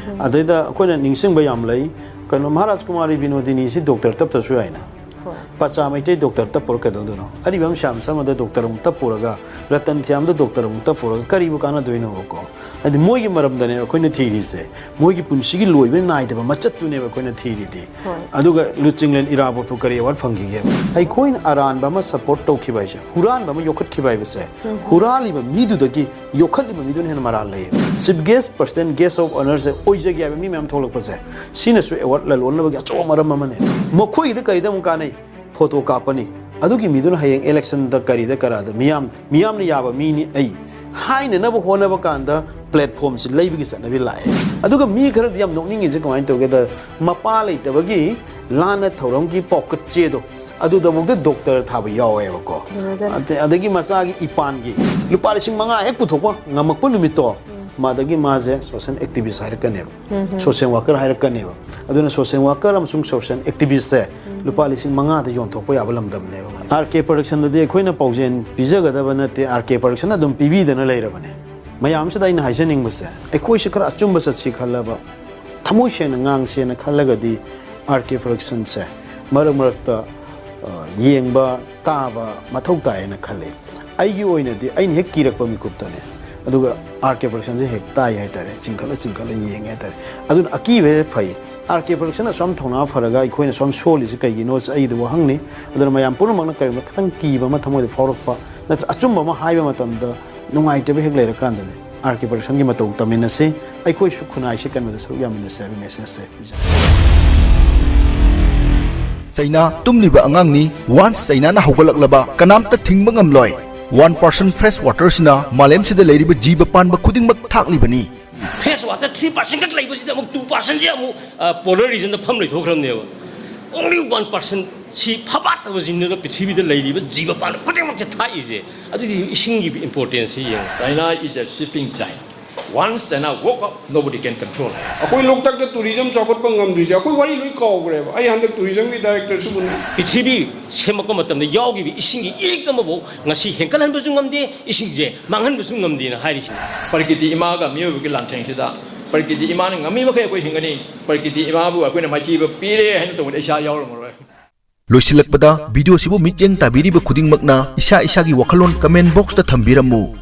ꯑꯗꯩꯗ ꯑꯩꯈꯣꯏꯅ ꯅꯤꯡꯁꯤꯡꯕ ꯌꯥꯝ ꯂꯩ꯫ ꯀꯩꯅꯣ, ꯃꯍꯥꯔꯥꯖ ꯀꯨꯃꯥꯔꯤ ꯕꯤꯅꯣꯗꯤꯅꯤꯁꯤ ꯗꯣꯛꯇꯔ ꯇꯞꯇ꯭ꯔꯁꯨ ꯌꯥꯏꯅ꯫ ꯄꯆꯥ ꯃꯩꯇꯩ ꯗꯣꯛꯇꯔ ꯇꯞꯄꯨꯔ ꯀꯩꯗꯧꯗꯣꯏꯅꯣ? ꯑꯔꯤꯕꯝ ꯁ꯭ꯌꯥꯝ ꯁꯔꯃꯗ ꯗꯣꯛꯇꯔ ꯑꯃꯨꯛ ꯇꯞꯄꯨꯔꯒ, ꯔꯇꯟ ꯊꯤꯌꯥꯝꯗ ꯗꯣꯛꯇꯔ ꯑꯃꯨꯛ ꯇꯞꯄꯨꯔꯒ ꯀꯔꯤꯕꯨ ꯀꯥꯟꯅꯗꯣꯏꯅꯣꯕꯀꯣ? ꯍꯥꯏꯗꯤ ꯃꯣꯏꯒꯤ ꯃꯔꯝꯗꯅꯦ ꯑꯩꯈꯣꯏꯅ ꯊꯤꯔꯤꯁꯦ꯫ ꯃꯣꯏꯒꯤ ꯄꯨꯟꯁꯤꯒꯤ ꯂꯣꯏꯕ ꯅꯥꯏꯗꯕ ꯃꯆꯠꯇꯨꯅꯦꯕ ꯑꯩꯈꯣꯏꯅ ꯊꯤꯔꯤꯗꯤ꯫ ꯑꯗꯨꯒ ꯂꯨꯆꯤꯡꯂꯦꯟ ꯏꯔꯥꯕꯣꯠꯄꯨ ꯀꯔꯤ ꯑꯦꯋꯥꯔꯗ ꯐꯪꯈꯤꯒꯦ? ꯑꯩꯈꯣꯏꯅ ꯑꯔꯥꯟꯕ ꯑꯃ ꯁꯞꯄꯣꯔꯠ ꯇꯧꯈꯤꯕ ꯍꯥꯏꯁꯦ, ꯍꯨꯔꯥꯟꯕ ꯑꯃ ꯌꯣꯛꯈꯠꯈꯤꯕ ꯍꯥꯏꯕꯁꯦ, ꯍꯨꯔꯥꯜꯂꯤꯕ ꯃꯤꯗꯨꯗꯒꯤ ꯌꯣꯛꯈꯠꯂꯤꯕ ꯃꯤꯗꯨꯅ ꯍꯦꯟꯅ ꯃꯔꯥꯜ ꯂꯩꯌꯦꯕ꯫ Chief guest, president, guest of ꯑꯣꯅꯔꯁꯦ ꯑꯣꯏꯖꯒꯦ ꯍꯥꯏꯕ ꯃꯤ ꯃꯌꯥꯝ ꯊꯣꯛꯂꯛꯄꯁꯦ, ꯁꯤꯅꯁꯨ ꯑꯦꯋꯥꯔꯗ ꯂꯂꯣꯟꯅꯕꯒꯤ ꯑꯆꯧꯕ ꯃꯔꯝ ꯑꯃꯅꯦ꯫ ꯃꯈꯣꯏꯒꯤꯗ ꯀꯔꯤꯗ ꯑꯃꯨꯛ ꯀꯥꯟꯅꯩ? ꯐꯣꯇꯣ ꯀꯥꯞꯄꯅꯤ꯫ ꯑꯗꯨꯒꯤ ꯃꯤꯗꯨꯅ ꯍꯌꯦꯡ ꯏꯂꯦꯛꯁꯟꯗ ꯀꯔꯤꯗ ꯀꯔꯥꯗ ꯃꯤꯌꯥꯝ, ꯃꯤꯌꯥꯝꯅ ꯌꯥꯕ ꯃꯤꯅꯤ ꯑꯩ ꯍꯥꯏꯅꯅꯕ ꯍꯣꯠꯅꯕ ꯀꯥꯟꯗ ꯄ꯭ꯂꯦꯠꯐꯣꯝꯁꯤ ꯂꯩꯕꯒꯤ ꯆꯠꯅꯕꯤ ꯂꯥꯛꯑꯦ꯫ ꯑꯗꯨꯒ ꯃꯤ ꯈꯔꯗꯤ ꯌꯥꯝ ꯅꯣꯛꯅꯤꯡꯉꯤꯁꯦ ꯀꯃꯥꯏꯅ ꯇꯧꯒꯦꯗ, ꯃꯄꯥ ꯂꯩꯇꯕꯒꯤ ꯂꯥꯟꯅ ꯊꯧꯔꯝꯒꯤ ꯄꯥꯎꯀꯠ ꯆꯦꯗꯣ, ꯑꯗꯨꯗꯐꯥꯎꯗ ꯗꯣꯛꯇꯔ ꯊꯥꯕ ꯌꯥꯎꯋꯦꯕꯀꯣ꯫ ꯑꯗ-, ꯑꯗꯒꯤ ꯃꯆꯥꯒꯤ ꯏꯄꯥꯟꯒꯤ ꯂꯨꯄꯥ ꯂꯤꯁꯤꯡ ꯃꯉꯥ ꯍꯦꯛ ꯄꯨꯊꯣꯛꯄ ꯉꯝꯃꯛꯄ ꯅꯨꯃꯤꯠꯇꯣ, ꯃꯥꯗꯒꯤ ꯃꯥꯁꯦ ꯁꯣꯁꯦꯜ ꯑꯦꯛꯇꯤꯚꯤꯁ ꯍꯥꯏꯔꯛꯀꯅꯦꯕ, ꯁꯣꯁꯦꯜ ꯋꯥꯀꯔ ꯍꯥꯏꯔꯛꯀꯅꯦꯕ꯫ ꯑꯗꯨꯅ ꯁꯣꯁꯦꯜ ꯋꯥꯀꯔ ꯑꯃꯁꯨꯡ ꯁꯣꯁꯦꯜ ꯑꯦꯛꯇꯤꯚꯤꯁꯁꯦ ꯂꯨꯄꯥ ꯂꯤꯁꯤꯡ ꯃꯉꯥꯗ ꯌꯣꯟꯊꯣꯛꯄ ꯌꯥꯕ ꯂꯝꯗꯝꯅꯦꯕ꯫ ꯑꯥꯔ ꯀꯦ ꯄ꯭ꯔꯗꯛꯁꯟꯗꯗꯤ ꯑꯩꯈꯣꯏꯅ ꯄꯥꯎꯖꯦꯜ ꯄꯤꯖꯒꯗꯕ ꯅꯠꯇꯦ, ꯑꯥꯔ ꯀꯦ ꯄ꯭ꯔꯗꯛꯁꯟ ꯑꯗꯨꯝ ꯄꯤꯕꯤꯗꯅ ꯂꯩꯔꯕꯅꯦ꯫ ꯃꯌꯥꯝꯁꯤꯗ ꯑꯩꯅ ꯍꯥꯏꯖꯅꯤꯡꯕꯁꯦ, ꯑꯩꯈꯣꯏꯁꯦ ꯈꯔ ꯑꯆꯨꯝꯕ ꯆꯠꯁꯤ ꯈꯜꯂꯕ, ꯊꯃꯣꯏ ꯁꯦꯡꯅ ꯉꯥꯡꯁꯦꯅ ꯈꯜꯂꯒꯗꯤ, ꯑꯥꯔ ꯀꯦ ꯄ꯭ꯔꯗꯛꯁꯟꯁꯦ ꯃꯔꯛ ꯃꯔꯛꯇ, ꯑ, ꯌꯦꯡꯕ, ꯇꯥꯕ ꯃꯊꯧ ꯇꯥꯏꯌꯦꯅ ꯈꯜꯂꯤ꯫ ꯑꯩꯒꯤ ꯑꯣꯏꯅꯗꯤ ꯑꯩꯅ ꯍꯦꯛ ꯀꯤꯔꯛꯄ ꯃꯤꯀꯨꯞꯇꯅꯦ, ꯑꯗꯨꯒ ꯑꯥꯔ ꯀꯦ ꯄ꯭ꯔꯗꯛꯁꯟꯁꯦ ꯍꯦꯛ ꯇꯥꯏ ꯍꯥꯏꯇꯥꯔꯦ, ꯆꯤꯡꯈꯠꯂ ꯆꯤꯡꯈꯠꯂ ꯌꯦꯡꯉꯦ ꯍꯥꯏꯇꯥꯔꯦ꯫ ꯑꯗꯨꯅ ꯑꯀꯤꯕ ꯍꯦꯛ ꯐꯩ꯫ ꯑꯥꯔ ꯀꯦ ꯄ꯭ꯔꯗꯛꯁꯟ ꯑꯁꯨꯝ ꯊꯧꯅꯥ ꯐꯔꯒ ꯑꯩꯈꯣꯏꯅ ꯁꯨꯝ ꯁꯣꯜꯂꯤꯁꯤ ꯀꯩꯒꯤꯅꯣ ꯑꯩꯗꯨꯕꯨ ꯍꯪꯅꯤ꯫ ꯑꯗꯨꯅ ꯃꯌꯥꯝ ꯄꯨꯝꯅꯃꯛꯅ ꯀꯔꯤꯒꯨꯝꯕ ꯈꯤꯇꯪ ꯀꯤꯕ ꯑꯃ ꯊꯃꯣꯏꯗ ꯐꯥꯎꯔꯛꯄ ꯅꯠꯇ꯭ꯔ ꯑꯆꯨꯝꯕ ꯑꯃ ꯍꯥꯏꯕ ꯃꯇꯝꯗ ꯅꯨꯡꯉꯥꯏꯇꯕ ꯍꯦꯛ ꯂꯩꯔꯀꯥꯟꯗꯅꯦ, ꯑꯥꯔ ꯀꯦ ꯄ꯭ꯔꯗꯛꯁꯟꯒꯤ ꯃꯇꯧ ꯇꯝꯃꯤꯟꯅꯁꯤ, ꯑꯩꯈꯣꯏꯁꯨ ꯈꯨꯟꯅꯥꯏꯁꯤ ꯀꯟꯕꯗ ꯁꯔꯨꯛ ꯌꯥꯃꯤꯟꯅꯁꯤ ꯍꯥꯏꯕ ꯃꯦꯁꯦꯖꯁꯦ ꯄꯤꯖꯔꯤ꯫ ꯆꯩꯅꯥ ꯇꯨꯝꯂꯤꯕ ꯑꯉꯥꯡꯅꯤ꯫ Once ꯆꯩꯅꯥꯅ ꯍꯧꯒꯠꯂꯛꯂꯕ, ꯀꯅꯥꯝꯇ ꯊꯤꯡꯕ ꯉꯝꯂꯣꯏ꯫ One percent fresh waterꯁꯤꯅ ꯃꯥꯂꯦꯝꯁꯤꯗ ꯂꯩꯔꯤꯕ ꯖꯤꯕ ꯄꯥꯟꯕ ꯈꯨꯗꯤꯡꯃꯛ ꯊꯥꯛꯂꯤꯕꯅꯤ꯫ ꯐ꯭ꯔꯦꯁ ꯋꯥꯇꯔ ꯊ꯭ꯔꯤ ꯄꯥꯔꯁꯦꯟ ꯈꯛ ꯂꯩꯕꯁꯤꯗ ꯑꯃꯨꯛ ꯇꯨ ꯄꯥꯔꯁꯦꯟꯁꯦ ꯑꯃꯨꯛ ꯄꯣꯂꯔ ꯔꯤꯖꯟꯗ ꯐꯝ ꯂꯩꯊꯣꯛꯈ꯭ꯔꯕꯅꯦꯕ꯫ Only one percent ꯁꯤ ꯐꯕꯥꯠꯇꯕ ꯖꯤꯟꯗꯨꯗ ꯄ꯭ꯔꯤꯊꯤꯕꯤꯗ ꯂꯩꯔꯤꯕ ꯖꯤꯕ ꯄꯥꯟꯕ ꯈꯨꯗꯤꯡꯃꯛꯁꯦ ꯊꯥꯛꯏꯁꯦ꯫ ꯑꯗꯨꯗꯤ ꯏꯁꯤꯡꯒꯤ ꯏꯝꯄꯣꯔꯇꯦꯟꯁꯁꯤ ꯌꯦꯡꯉꯣ꯫ China is a shipping giant. Once China woke up, nobody can control her. ꯑꯩꯈꯣꯏ ꯂꯣꯛꯇꯥꯛꯇ ꯇꯨꯔꯤꯖꯝ ꯆꯥꯎꯈꯠꯄ ꯉꯝꯗ꯭ꯔꯤꯁꯦ ꯑꯩꯈꯣꯏ ꯋꯥꯔꯤ ꯂꯣꯏ ꯀꯥꯎꯈ꯭ꯔꯦꯕ꯫ ꯑꯩ ꯍꯟꯗꯛ ꯇꯨꯔꯤꯖꯝꯒꯤ ꯗꯥꯏꯔꯦꯛꯇꯔꯁꯨ ꯎꯅꯤ꯫ ꯄ꯭ꯔꯤꯊꯤꯕꯤ ꯁꯦꯝꯃꯛꯄ ꯃꯇꯝꯗ ꯌꯥꯎꯈꯤꯕ ꯏꯁꯤꯡꯒꯤ ꯏꯔꯤꯛ ꯑꯃꯐꯥꯎ ꯉꯁꯤ ꯍꯦꯟꯀꯠꯍꯟꯕꯁꯨ ꯉꯝꯗꯦ, ꯏꯁꯤꯡꯁꯦ ꯃꯥꯡꯍꯟꯕꯁꯨ ꯉꯝꯗꯦꯅ ꯍꯥꯏꯔꯤꯁꯤꯅꯤ꯫ ꯄ꯭ꯔꯀꯤꯇꯤ ꯏꯃꯥꯒ ꯃꯤꯑꯣꯏꯕꯒꯤ ꯂꯥꯟꯊꯦꯡꯁꯤꯗ ꯄ꯭ꯔꯀꯤꯇꯤ ꯏꯃꯥꯅ ꯉꯝꯃꯤ ꯃꯈꯩ ꯑꯩꯈꯣꯏ ꯍꯤꯡꯒꯅꯤ꯫ ꯄ꯭ꯔꯀꯤꯇꯤ ꯏꯃꯥꯕꯨ ꯑꯩꯈꯣꯏꯅ ꯃꯥꯏꯊꯤꯕ ꯄꯤꯔꯦ ꯍꯥꯏꯅ ꯇꯧꯕꯗ ꯏꯁꯥ ꯌꯥꯎꯔꯝꯃꯔꯣꯏ꯫ ꯂꯣꯏꯁꯤꯜꯂꯛꯄꯗ, ꯚꯤꯗꯤꯑꯣꯁꯤꯕꯨ ꯃꯤꯠꯌꯦꯡ ꯇꯥꯕꯤꯔꯤꯕ ꯈꯨꯗꯤꯡꯃꯛꯅ ꯏꯁꯥ ꯏꯁꯥꯒꯤ ꯋꯥꯈꯜꯂꯣꯟ comment boxꯇ ꯊꯝꯕꯤꯔꯝꯃꯨ꯫